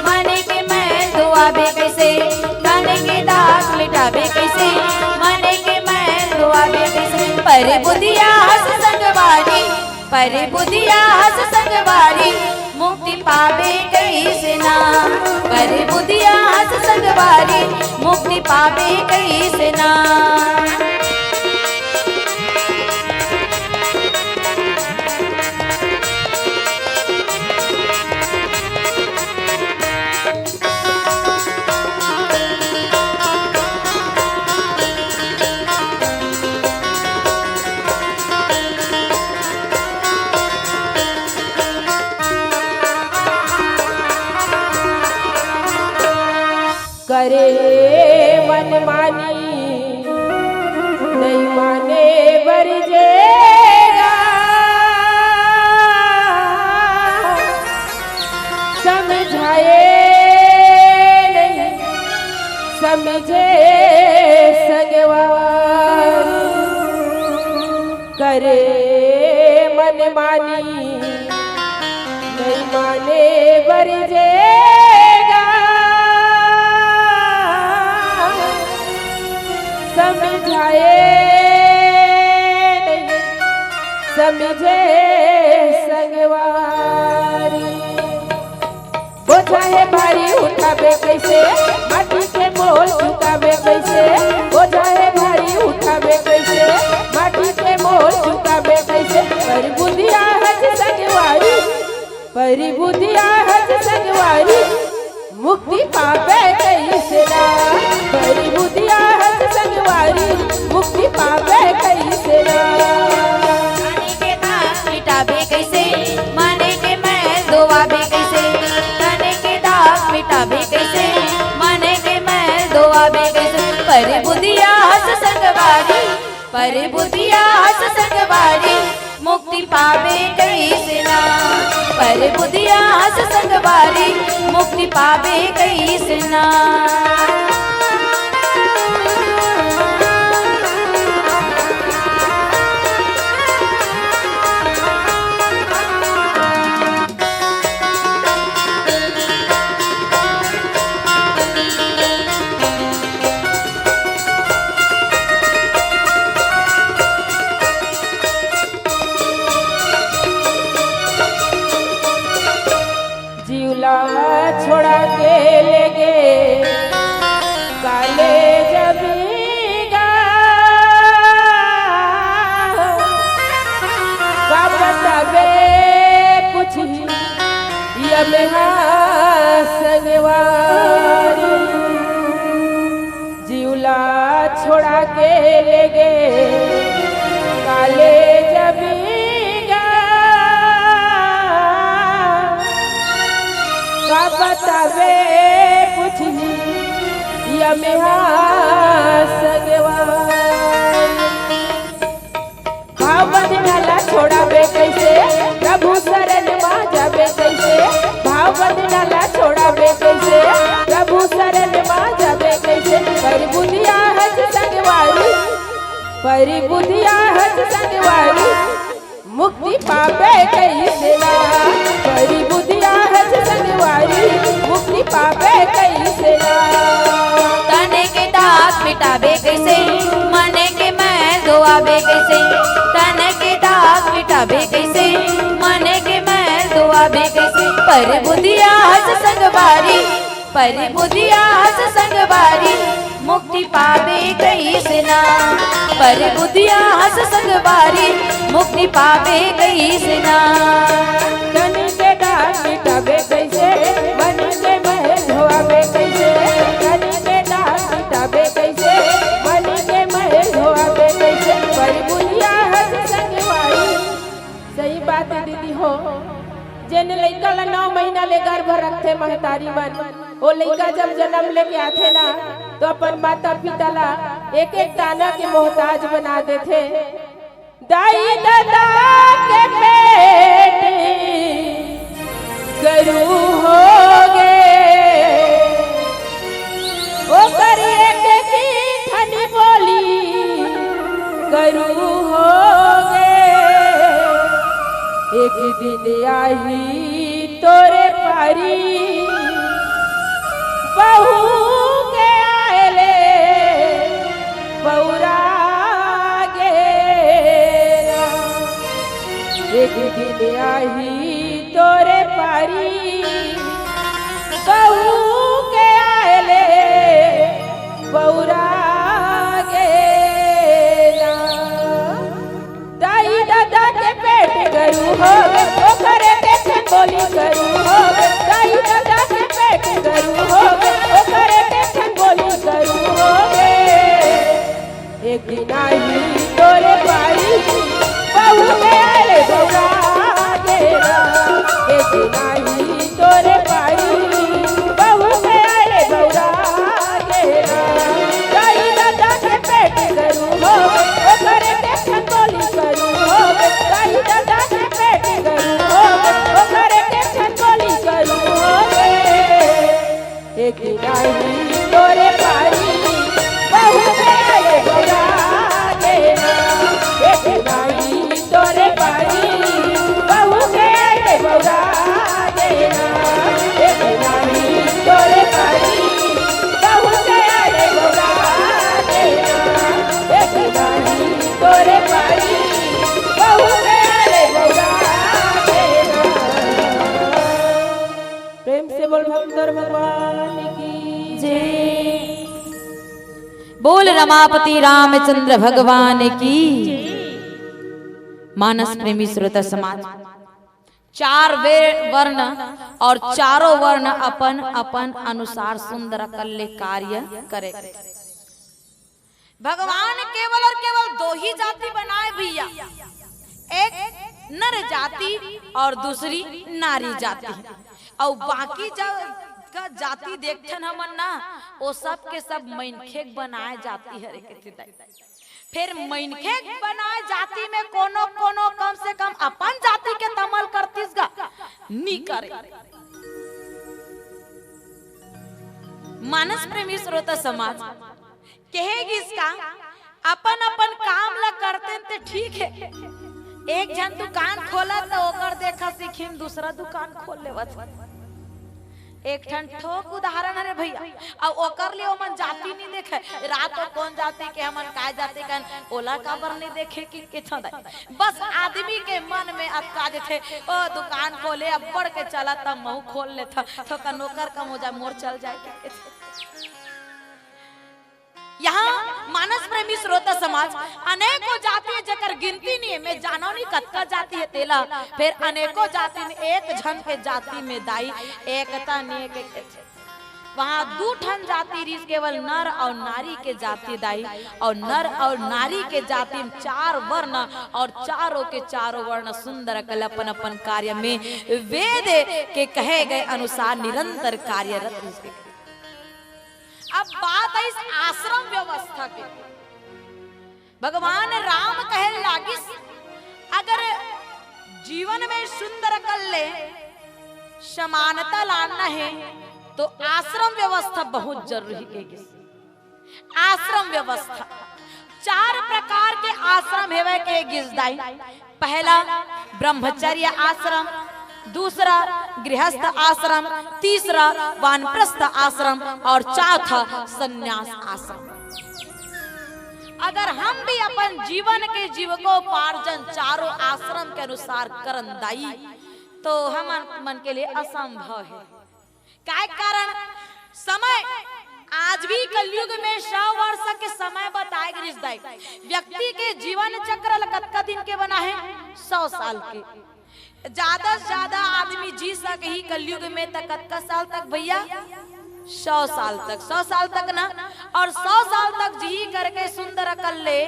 मन के मैल धोआबे कइसे। तन के दाग मिटाबे कइसे, मन के मैल धोआबे कइसे। परी बुधिया हज संगवारी, परी बुधिया हज संगवारी, मुक्ति पाबे कइसे ना। परी बुधिया हज संगवारी, मुक्ति पाबे कइसे ना। करे मनमानी, नहीं माने बर जेगा। समझाए नहीं समझे संगवारी, करे मन मानी नहीं माने बर जेगा। समझाए नहीं समझे संगवारी। बोझा हे भारी उठाबे कइसे, माटी के मोल चुकाबे कइसे। बोझा हे भारी उठाबे कइसे, माटी के मोल चुकाबे कइसे। पर बुधिया हस संगवारी, पर बुधिया हस संगवारी, मुक्ति पाबे कइसे ना। पर बुधिया हस संगवारी, मुक्ति पाबे कइसे ना। माने के दाग मिटाबे कइसे, माने के मैल धोवाबे कइसे। माने के दाग मिटाबे कइसे, माने के मैल धोवाबे कइसे। पर बुधिया हस संगवारी, पर बुधिया हस संगवारी, मुक्ति पाबे कइसे ना। पर बुधिया हस संगवारी, मुक्ति पाबे कइसे ना। जीव ला छोड़ा के लेगे काले जबीगा। का बताबे कुछ ही यमहा संगवारी। जीव ला छोड़ा के लेगे काले जबीगा। का बताबे कुछ ही यमहा संगवारी। भाव बंधना ला छोड़ाबे कइसे, प्रभु शरण मा जाबे कइसे। भाव बंधना ला छोड़ाबे कइसे, प्रभु शरण मा जाबे कइसे। पर बुधिया हस संगवारी, पर बुधिया हस संगवारी, मुक्ति पाबे कइसे ना। पर बुधिया हस संगवारी, मुक्ति पाबे कइसे ना। तने के दाग मिटाबे कइसे, मने के मैल धोआबे कइसे। तने के दाग मिटाबे कइसे, मने के मैल धोआबे कइसे। पर बुधिया हस संगवारी, पर बुधिया हस संगवारी, मुक्ति पाबे कइसे ना। पर बुधिया हस संगवारी, मुक्ति पाबे कइसे ना। तन के दाग मिटाबे कइसे, मन के मैल धोआबे कइसे। तन के दाग मिटाबे कइसे, मन के मैल धोआबे कइसे। पर बुधिया हस संगवारी। सही बात हे दीदी हो, जेन लइका ला नौ महीना ले गर्भ रखथे महतारी मन, ओ लइका जब जन्म लेके आथे ना, तो अपन माता पिता ला एक एक दाना के मोहताज बना देथे। दाई ददा के पेट गरू होगे, ओकर एक की ठन बोली गरू होगे। एक दिन आही तोरे पारी, बहू के आए ले बउरा गे। एक दिन आही तोरे पारी, बहू के आए ले बउरा गे ना। दाई ददा के पेट गरू होगे, ओकरे के ठन बोली गरू होगे। दाई ददा के पेट गरू होगे, ओकरे के ठन बोली गरू होगे। एक दिन आही तोरे पारी, बहू के आए ले बउरा गे ना। तोरे पारी बहू के आले बौरा देना, एक नाही तोरे पारी बहू के आले बौरा देना, एक नाही तोरे पारी बहू के आले बौरा देना, एक नाही तोरे पारी बहू के आले बौरा देना। प्रेम से बोल भक्तोर भगवान की जय। बोल रमापति रामचंद्र भगवान की। मानस प्रेमी श्रोता समाज, चार वे-, वर्ण और चारों वर्ण अपन अपन अनुसार सुंदर कल्ले कार्य करे। भगवान केवल और केवल दो ही जाति बनाए भैया, एक नर जाति और दूसरी नारी जाति। और बाकी जब का जाति देखथन हमन ना, वो सब के सब मनखे बनाए जाति हरे कथे दाई। फिर मनखे बनाए जाति में कोनो कोनो कम से कम अपन जाति के तमल करतीस गा, नी करे। मानस प्रेमी श्रोता समाज, कहे गिस का, अपन अपन काम ला करतेन ते ठीक हे। एक झन दुकान खोला त ओकर देखा सीखिम दूसरा दुकान खोल लेवत। एक ठन ठोक उदाहरण हरे भैया, अउ ओकर लिए ओमन जाति नहीं देखे। रात को कौन जाति के हमन काय जाति कन, ओला काबर नहीं देखे कि किथों दाई। बस आदमी के मन में अटका देथे, ओ दुकान खोले अब्बड़ के चला त महू खोल लेथा, थोकन ओकर कम हो जाए, मोर चल जाए के। यहाँ मानस प्रेमी श्रोता समाज, अनेकों जाति हे जेकर गिनती नहीं हे, मैं जानो नहीं कतका जाति हे तेला, फिर अनेकों जाति में एक झन के जाति में दाई एकता नहीं हे के, के, वहाँ दू ठन जाति रिहिस, केवल नर और नारी के जाति दाई, और नर और नारी के जाति में चार वर्ण और चारों के चारों वर्ण सुंदर कल अपन अपन कार्य में वेद के कहे गए अनुसार निरंतर कार्यरत रिहिस। अब बात आइस आश्रम व्यवस्था के। भगवान राम कहे लागिस, अगर जीवन में सुंदर कल्ले समानता लाना हे, तो आश्रम व्यवस्था बहुत जरूरी हे गिस। आश्रम व्यवस्था, चार प्रकार के आश्रम हेवय के गिस दाई। पहला ब्रह्मचर्य आश्रम, दूसरा गृहस्थ आश्रम, तीसरा वानप्रस्थ आश्रम और चौथा संन्यास आश्रम। अगर हम भी अपन जीवन के जीविकोपार्जन चारों आश्रम के अनुसार करन दाई, तो हमन मन के लिए असंभव हे। काय कारण? समय। आज भी कलयुग में सौ वर्ष के समय बताए गे रिहिस दाई। व्यक्ति के जीवन चक्र ल कतका दिन के बना हे? सौ साल के। ज्यादा से ज्यादा आदमी जी सकही कलयुग में त कतका साल तक भैया? सौ साल तक। सौ साल तक ना, और सौ साल तक जी करके सुंदर कल्ले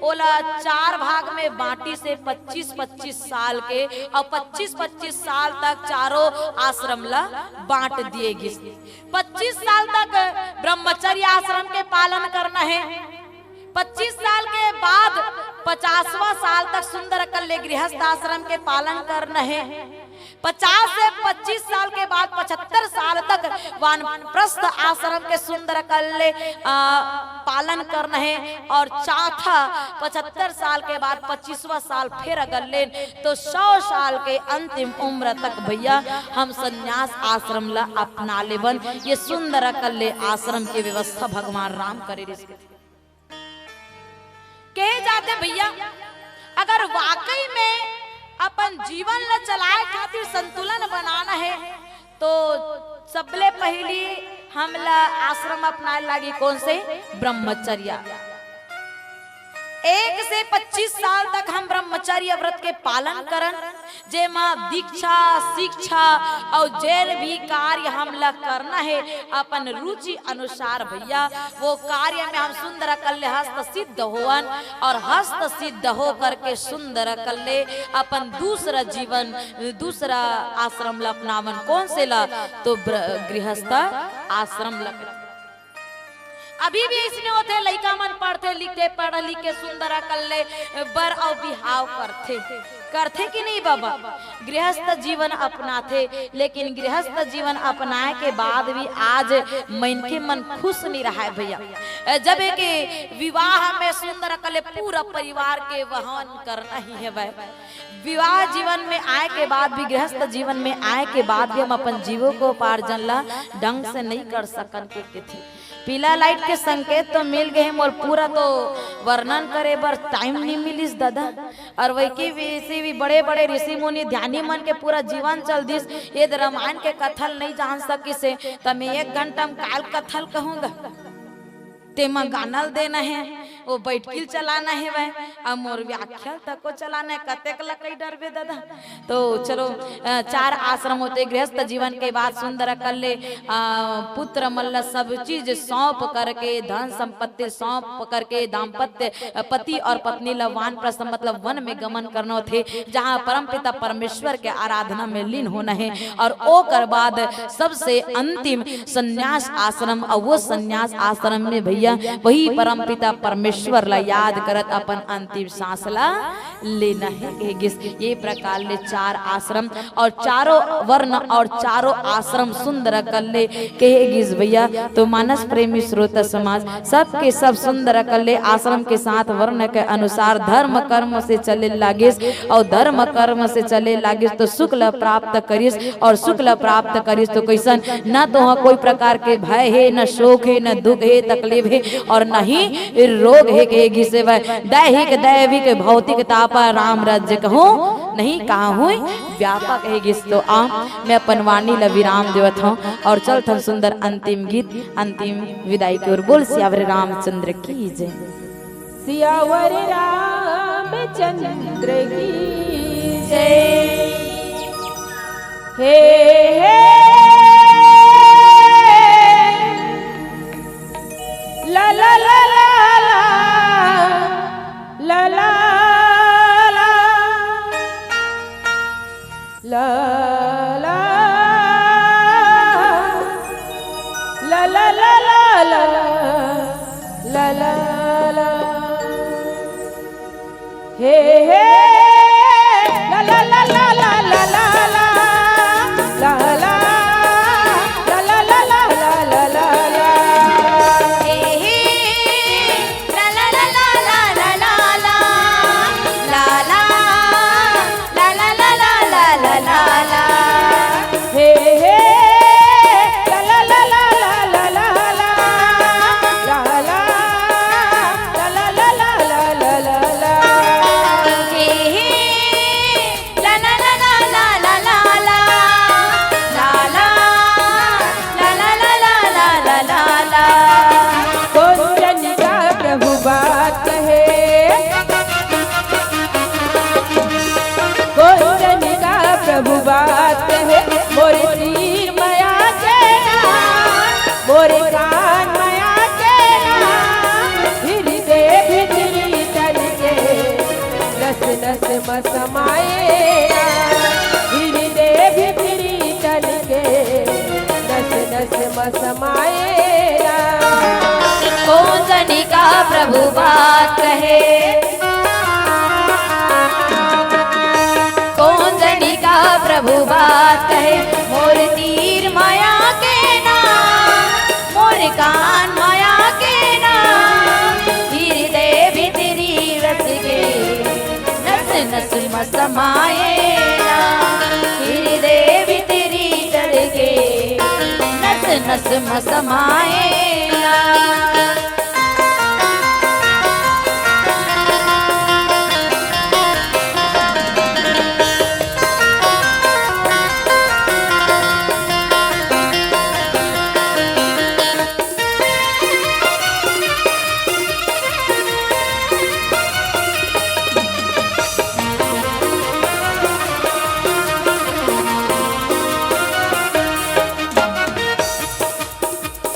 ओला चार भाग में बांटिस हे, पच्चीस पच्चीस साल के, और पच्चीस पच्चीस साल तक चारों आश्रम ला बांट दिए गिस। पच्चीस साल तक ब्रह्मचर्य आश्रम के पालन करना हे। पच्चीस साल के बाद पचासवां साल तक सुंदर कल्ले गृहस्थ आश्रम के पालन करना हे। पचास से पच्चीस साल के बाद पचहत्तर साल तक वानप्रस्थ आश्रम के सुंदर कल्ले, आ, पालन करना हे। और चौथा, पचहत्तर साल के बाद पच्चीसवां साल फिर अगर लेन, तो सौ साल के अंतिम उम्र तक भैया हम संन्यास आश्रम ला अपना लेबन। ये सुंदर कल्ले आश्रम के व्यवस्था भगवान राम करे रिहिस। कहे जाथे भैया, अगर वाकई में अपन जीवन ला चलाए खातिर संतुलन बनाना हे, तो सबले पहिली हमला आश्रम अपनाए लागी। कौन से? ब्रह्मचर्य। एक से पच्चीस साल तक हम ब्रह्मचर्य व्रत के पालन करन, जेमा दीक्षा, शिक्षा और जैन भी कार्य हमला करना हे, अपन रुचि अनुसार भैया, वो कार्य में हम सुंदर कल्ले हस्त सिद्ध होवन और हस्त सिद्ध हो करके सुंदर कल्ले अपन दूसरा जीवन, दूसरा आश्रम ला अपनावन। कौन से ला? तो ब्र-, गृहस्थ आश्रम ला। अभी भी अइसने होथे, लइका मन पढ़थे लिखथे, पढ़ लिख के सुंदर अकन ले बर अउ बिहाव करथे, करथे कि नहीं बाबा? गृहस्थ जीवन अपनाथे, लेकिन गृहस्थ जीवन अपनाए के बाद भी आज मनखे मन खुश नहीं रहय भैया। जब एक विवाह में सुंदर अकन ले पूरा परिवार के वहन करना ही हवय, विवाह जीवन में आए के बाद भी, गृहस्थ जीवन में आए के बाद भी हम अपन जीविकोपार्जन ला ढंग से नहीं कर सकन के कथे। पीला लाइट के संकेत तो मिल गए हे, मोर पूरा तो वर्णन करे बर टाइम नहीं मिलिस दादा। और वही की वैसे भी बड़े-बड़े ऋषि मुनि ध्यानी मन के पूरा जीवन चल दिस, ये रामायण के कथा ल नहीं जान सकिस हे, त मैं एक घंटा में काल कथा ल कहूंगा। तेमा गाना ल देना हे, वो बैठकी ल चलाना हे वह, अब मोर व्याख्या तको चलाना हे, कतेक ल कई डरबे दादा। तो चलो, अ, चार आश्रम होथे, गृहस्थ जीवन के बाद सुंदर अकन ले, अ, पुत्र मन ल सब चीज सौंप करके, धन संपत्ति सौंप करके, दाम्पत्य, अ, पति और पत्नी ल वानप्रस्थ मतलब वन में गमन करना होथे, जहाँ परमपिता परमेश्वर के आराधना में लीन होना हे। और ओकर बाद सबसे अंतिम संन्यास आश्रम, और वो संन्यास आश्रम में भैया वही परमपिता परमेश्वर ला याद करत अपन अंतिम सांस ला लेना हे, कहे गिस। ये प्रकार ले चार आश्रम और चारों वर्ण और चारों आश्रम सुंदर अकन ले, कहे गिस भैया। तो मानस प्रेमी श्रोता समाज, सबके सब सुंदर अकन ले आश्रम के साथ वर्ण के अनुसार धर्म कर्म से चले लागिस, और धर्म कर्म से चले लागिस तो सुख ल प्राप्त करिस, और सुख ल प्राप्त करिस तो कइसन? न तो वहाँ कोई प्रकार के भय हे, न शोक हे, न दुख हे, तकलीफ हे, और न ही रोग हे, कहे गिस हे वह। दैहिक, दैविक, भौतिक तापा राम राज्य कहूँ नहीं, कहाँ हुई व्यापक, कहे गिस। तो आ, मैं अपन वाणी ल विराम देवत हूँ और चलत हन सुंदर अंतिम गीत, अंतिम विदाई के ओर। बोल सियावर रामचंद्र की जय। सियावर रामचंद्र की जय। हे, हे, ला, ला, ला, ला, ला, ला, ला, ला। ला, ला, ला, ला, ला, ला, ला, ला, ला। हे, हे, ला, ला, ला, ला, ला, ला, ला, ला, ला, ला, ला, ला, ला, ला, ला, ला, ला। हे, हे, ला, ला, ला, ला, ला, ला, ला, ला, ला। ला, ला, ला, ला, ला, ला, ला, ला, ला। हे, हे, ला, ला, ला, ला, ला, ला, ला, ला। ला, ला, ला, ला, ला, ला, ला, ला, ला। हे, हे, ला, ला, ला, ला, ला, ला, ला, ला। ला, ला, ला, ला, ला, ला, ला, ला, ला। कोन जनी का प्रभु बात कहे, कोन जनी का प्रभु बात कहे, मोर तीर मया के ना, मोर कान मया के ना, हृदय भितरी तन के, नस नस म समाए ना, हृदय भितरी तन के, नस नस म समाए ना। कोन जनी का प्रभु बात कहे, कोन जनी का प्रभु बात कहे, मोर तीर मया के ना, मोर कान मया के ना, हृदय भितरी रस के, नस नस म समाए ना, हृदय भितरी चढ़ के, नस नस म समाए ना।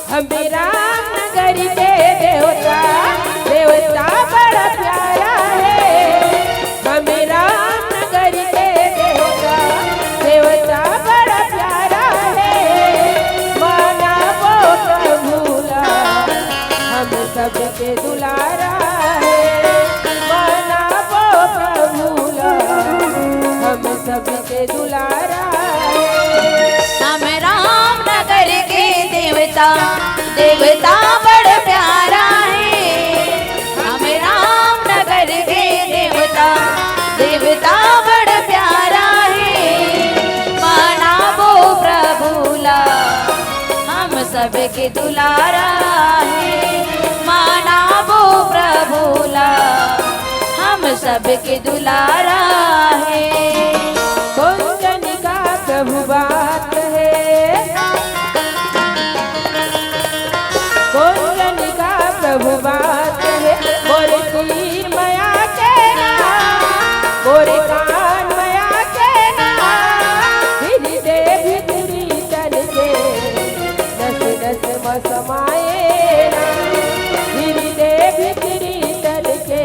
हमें रामनगरी के देवता, देवता बड़ा प्यारा है। हमें रामनगरी के देवता, देवता बड़ा प्यारा है। माना वो प्रभु ला, दुलारा हे। हम रामनगर के देवता, देवता बड़ प्यारा हे। हम रामनगर के देवता, देवता बड़ प्यारा हे। मनाबो प्रभु ला, हम सबके दुलारा हे। मनाबो प्रभु ला, हम सबके दुलारा हे। कोन जनी का प्रभु बात हे, कोन जनी का प्रभु बात हे। मोरे तीर मया के ना, मोरे कान मया के ना, हृदय भीतरी तन के नस नस म समाए ना, हृदय भीतरी तन के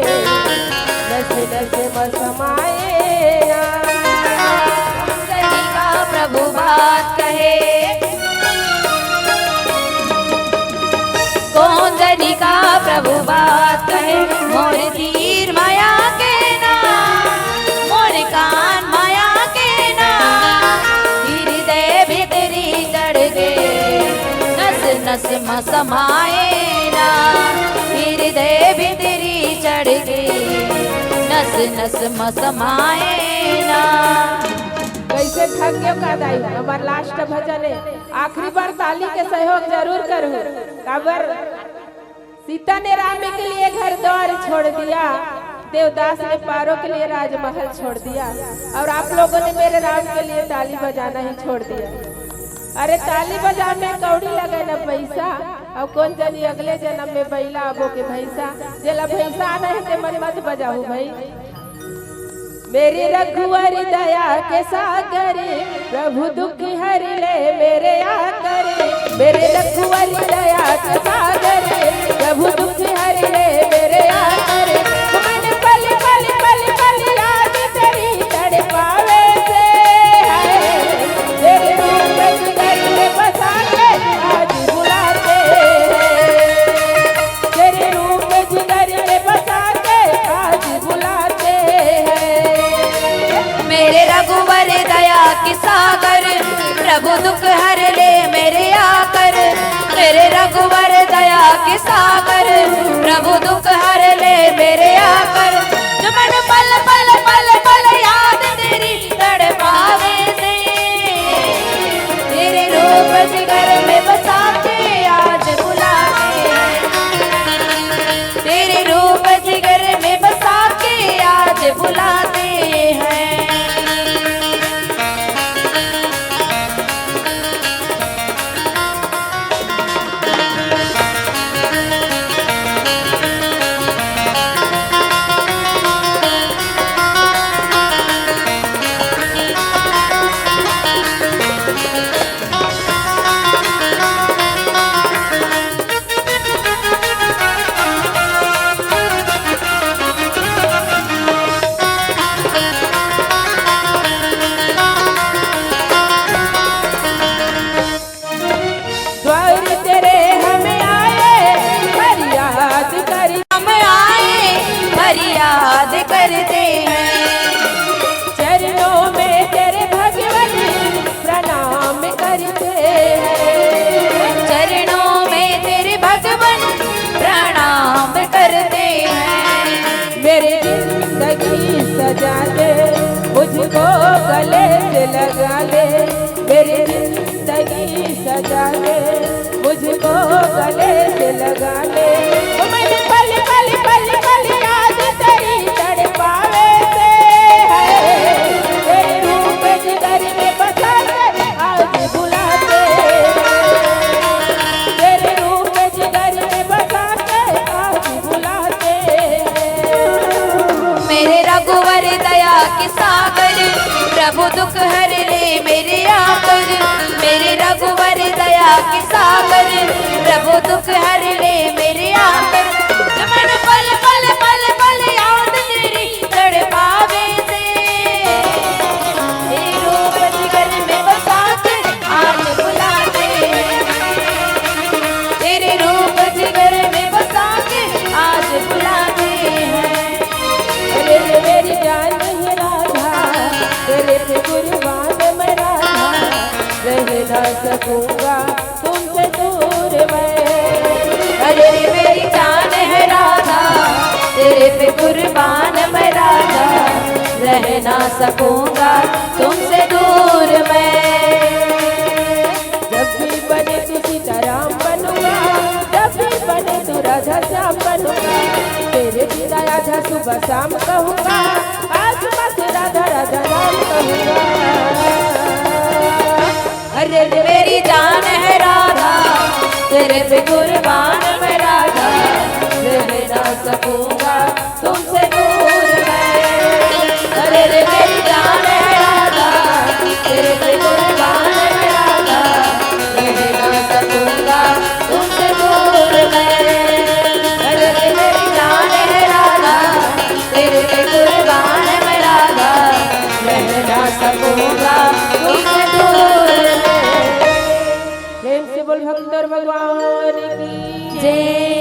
नस नस म समाए ना। कोन जनी का प्रभु बात कहे, कोन जनी का प्रभु बात कहे, मोर तीर मया के ना, मोर कान मया के ना, हृदय भीतरी चढ़ के नस नस म समाए ना, हृदय भीतरी चढ़ के नस नस म समाए ना। कैसे थक गयो का दाई, हमार लास्ट भजन हे। आखिरी बार ताली के सहयोग जरूर करू। काबर सीता ने राम के लिए घर द्वार छोड़ दिया, देवदास ने पारो के लिए राजमहल छोड़ दिया, और आप लोगों ने मेरे राम के लिए ताली बजाना ही छोड़ दिया। अरे ताली बजा में कौड़ी लगे न पैसा, और कोन जनी अगले जन्म में बैला आबो के भैंसा, जेला भैंसा आना हे ते मन मत बजाहू भाई। मेरे रघुवर दया के सागर, प्रभु दुख हर ले मेरे आकर। मेरे रघुवर दया के सागर, प्रभु दुख हर ले मेरे आकर। मन पल पल पल पल याद तेरी तड़पावे से है। तेरे रूप जिगर में बसा के आज बुलाते हैं। तेरे रूप जिगर में बसा के आज बुलाते हैं। मेरे रघुवर दया के सागर, प्रभु दुख हर ले मेरे आकर। मेरे रघुवर दया के सागर, प्रभु दुख हर ले मेरे आकर। जो मन पल पल पल पल याद तेरी तड़पावे से, तेरे रूप जिगर में बसा के आज बुलाते हैं। तेरे रूप जिगर में बसा के आज बुलाते हैं। द्वार तेरे हम आए, फरियाद कर हम आए, फरियाद करते हैं। चरणों में तेरे भगवन प्रणाम करते हैं। चरणों में तेरे भगवन प्रणाम करते हैं। मेरी जिंदगी सजा दे, मुझको गले से लगा ले। मेरी जिंदगी सजा ले, मुझको गले से लगा ले। मैं पल पल पल पल याद तेरी तड़पावे से है। तेरे रूप जिगर में बसा के आज बुलाते हैं। तेरे रूप जिगर में बसा के आज बुलाते हैं। मेरे रघुवर दया के सागर, प्रभु दुख हर ले मेरे आकर। मेरे रघुवर दया के सागर, प्रभु दुख हर ले मेरे आकर। मन पल पल पल पल याद तेरी तड़पावे से। तेरे रूप जिगर में बसा के आज बुलाते हैं। तेरे रूप जिगर में बसा के आज बुलाते हैं। अरे मेरी जान है राधा, तेरे पे कुर्बान। सकूंगा तुमसे दूर मैं। अरे रे मेरी जान है राधा, तेरे पे कुर्बान मैं राधा, रह ना सकूंगा तुमसे दूर मैं। जब भी बने तू सीताराम बनूंगा, जब भी बने तू राधा श्याम बनूंगा, तेरे बिना आधा सुबह शाम कहूंगा, आज बस राधा राधा नाम कहूंगा। अरे रे मेरी जान है राधा, तेरे पे कुर्बान मैं राधा, रह ना सकूंगा तुमसे दूर मैं। अरे रे मेरी जान है राधा, तेरे पे कुर्बान मैं राधा, रह ना सकूंगा तुमसे दूर मैं। अरे रे मेरी जान है राधा, तेरे पे कुर्बान मैं राधा, रह ना सकूंगा तुमसे दूर मैं। प्रेम से बोल भक्तों भगवान की जय।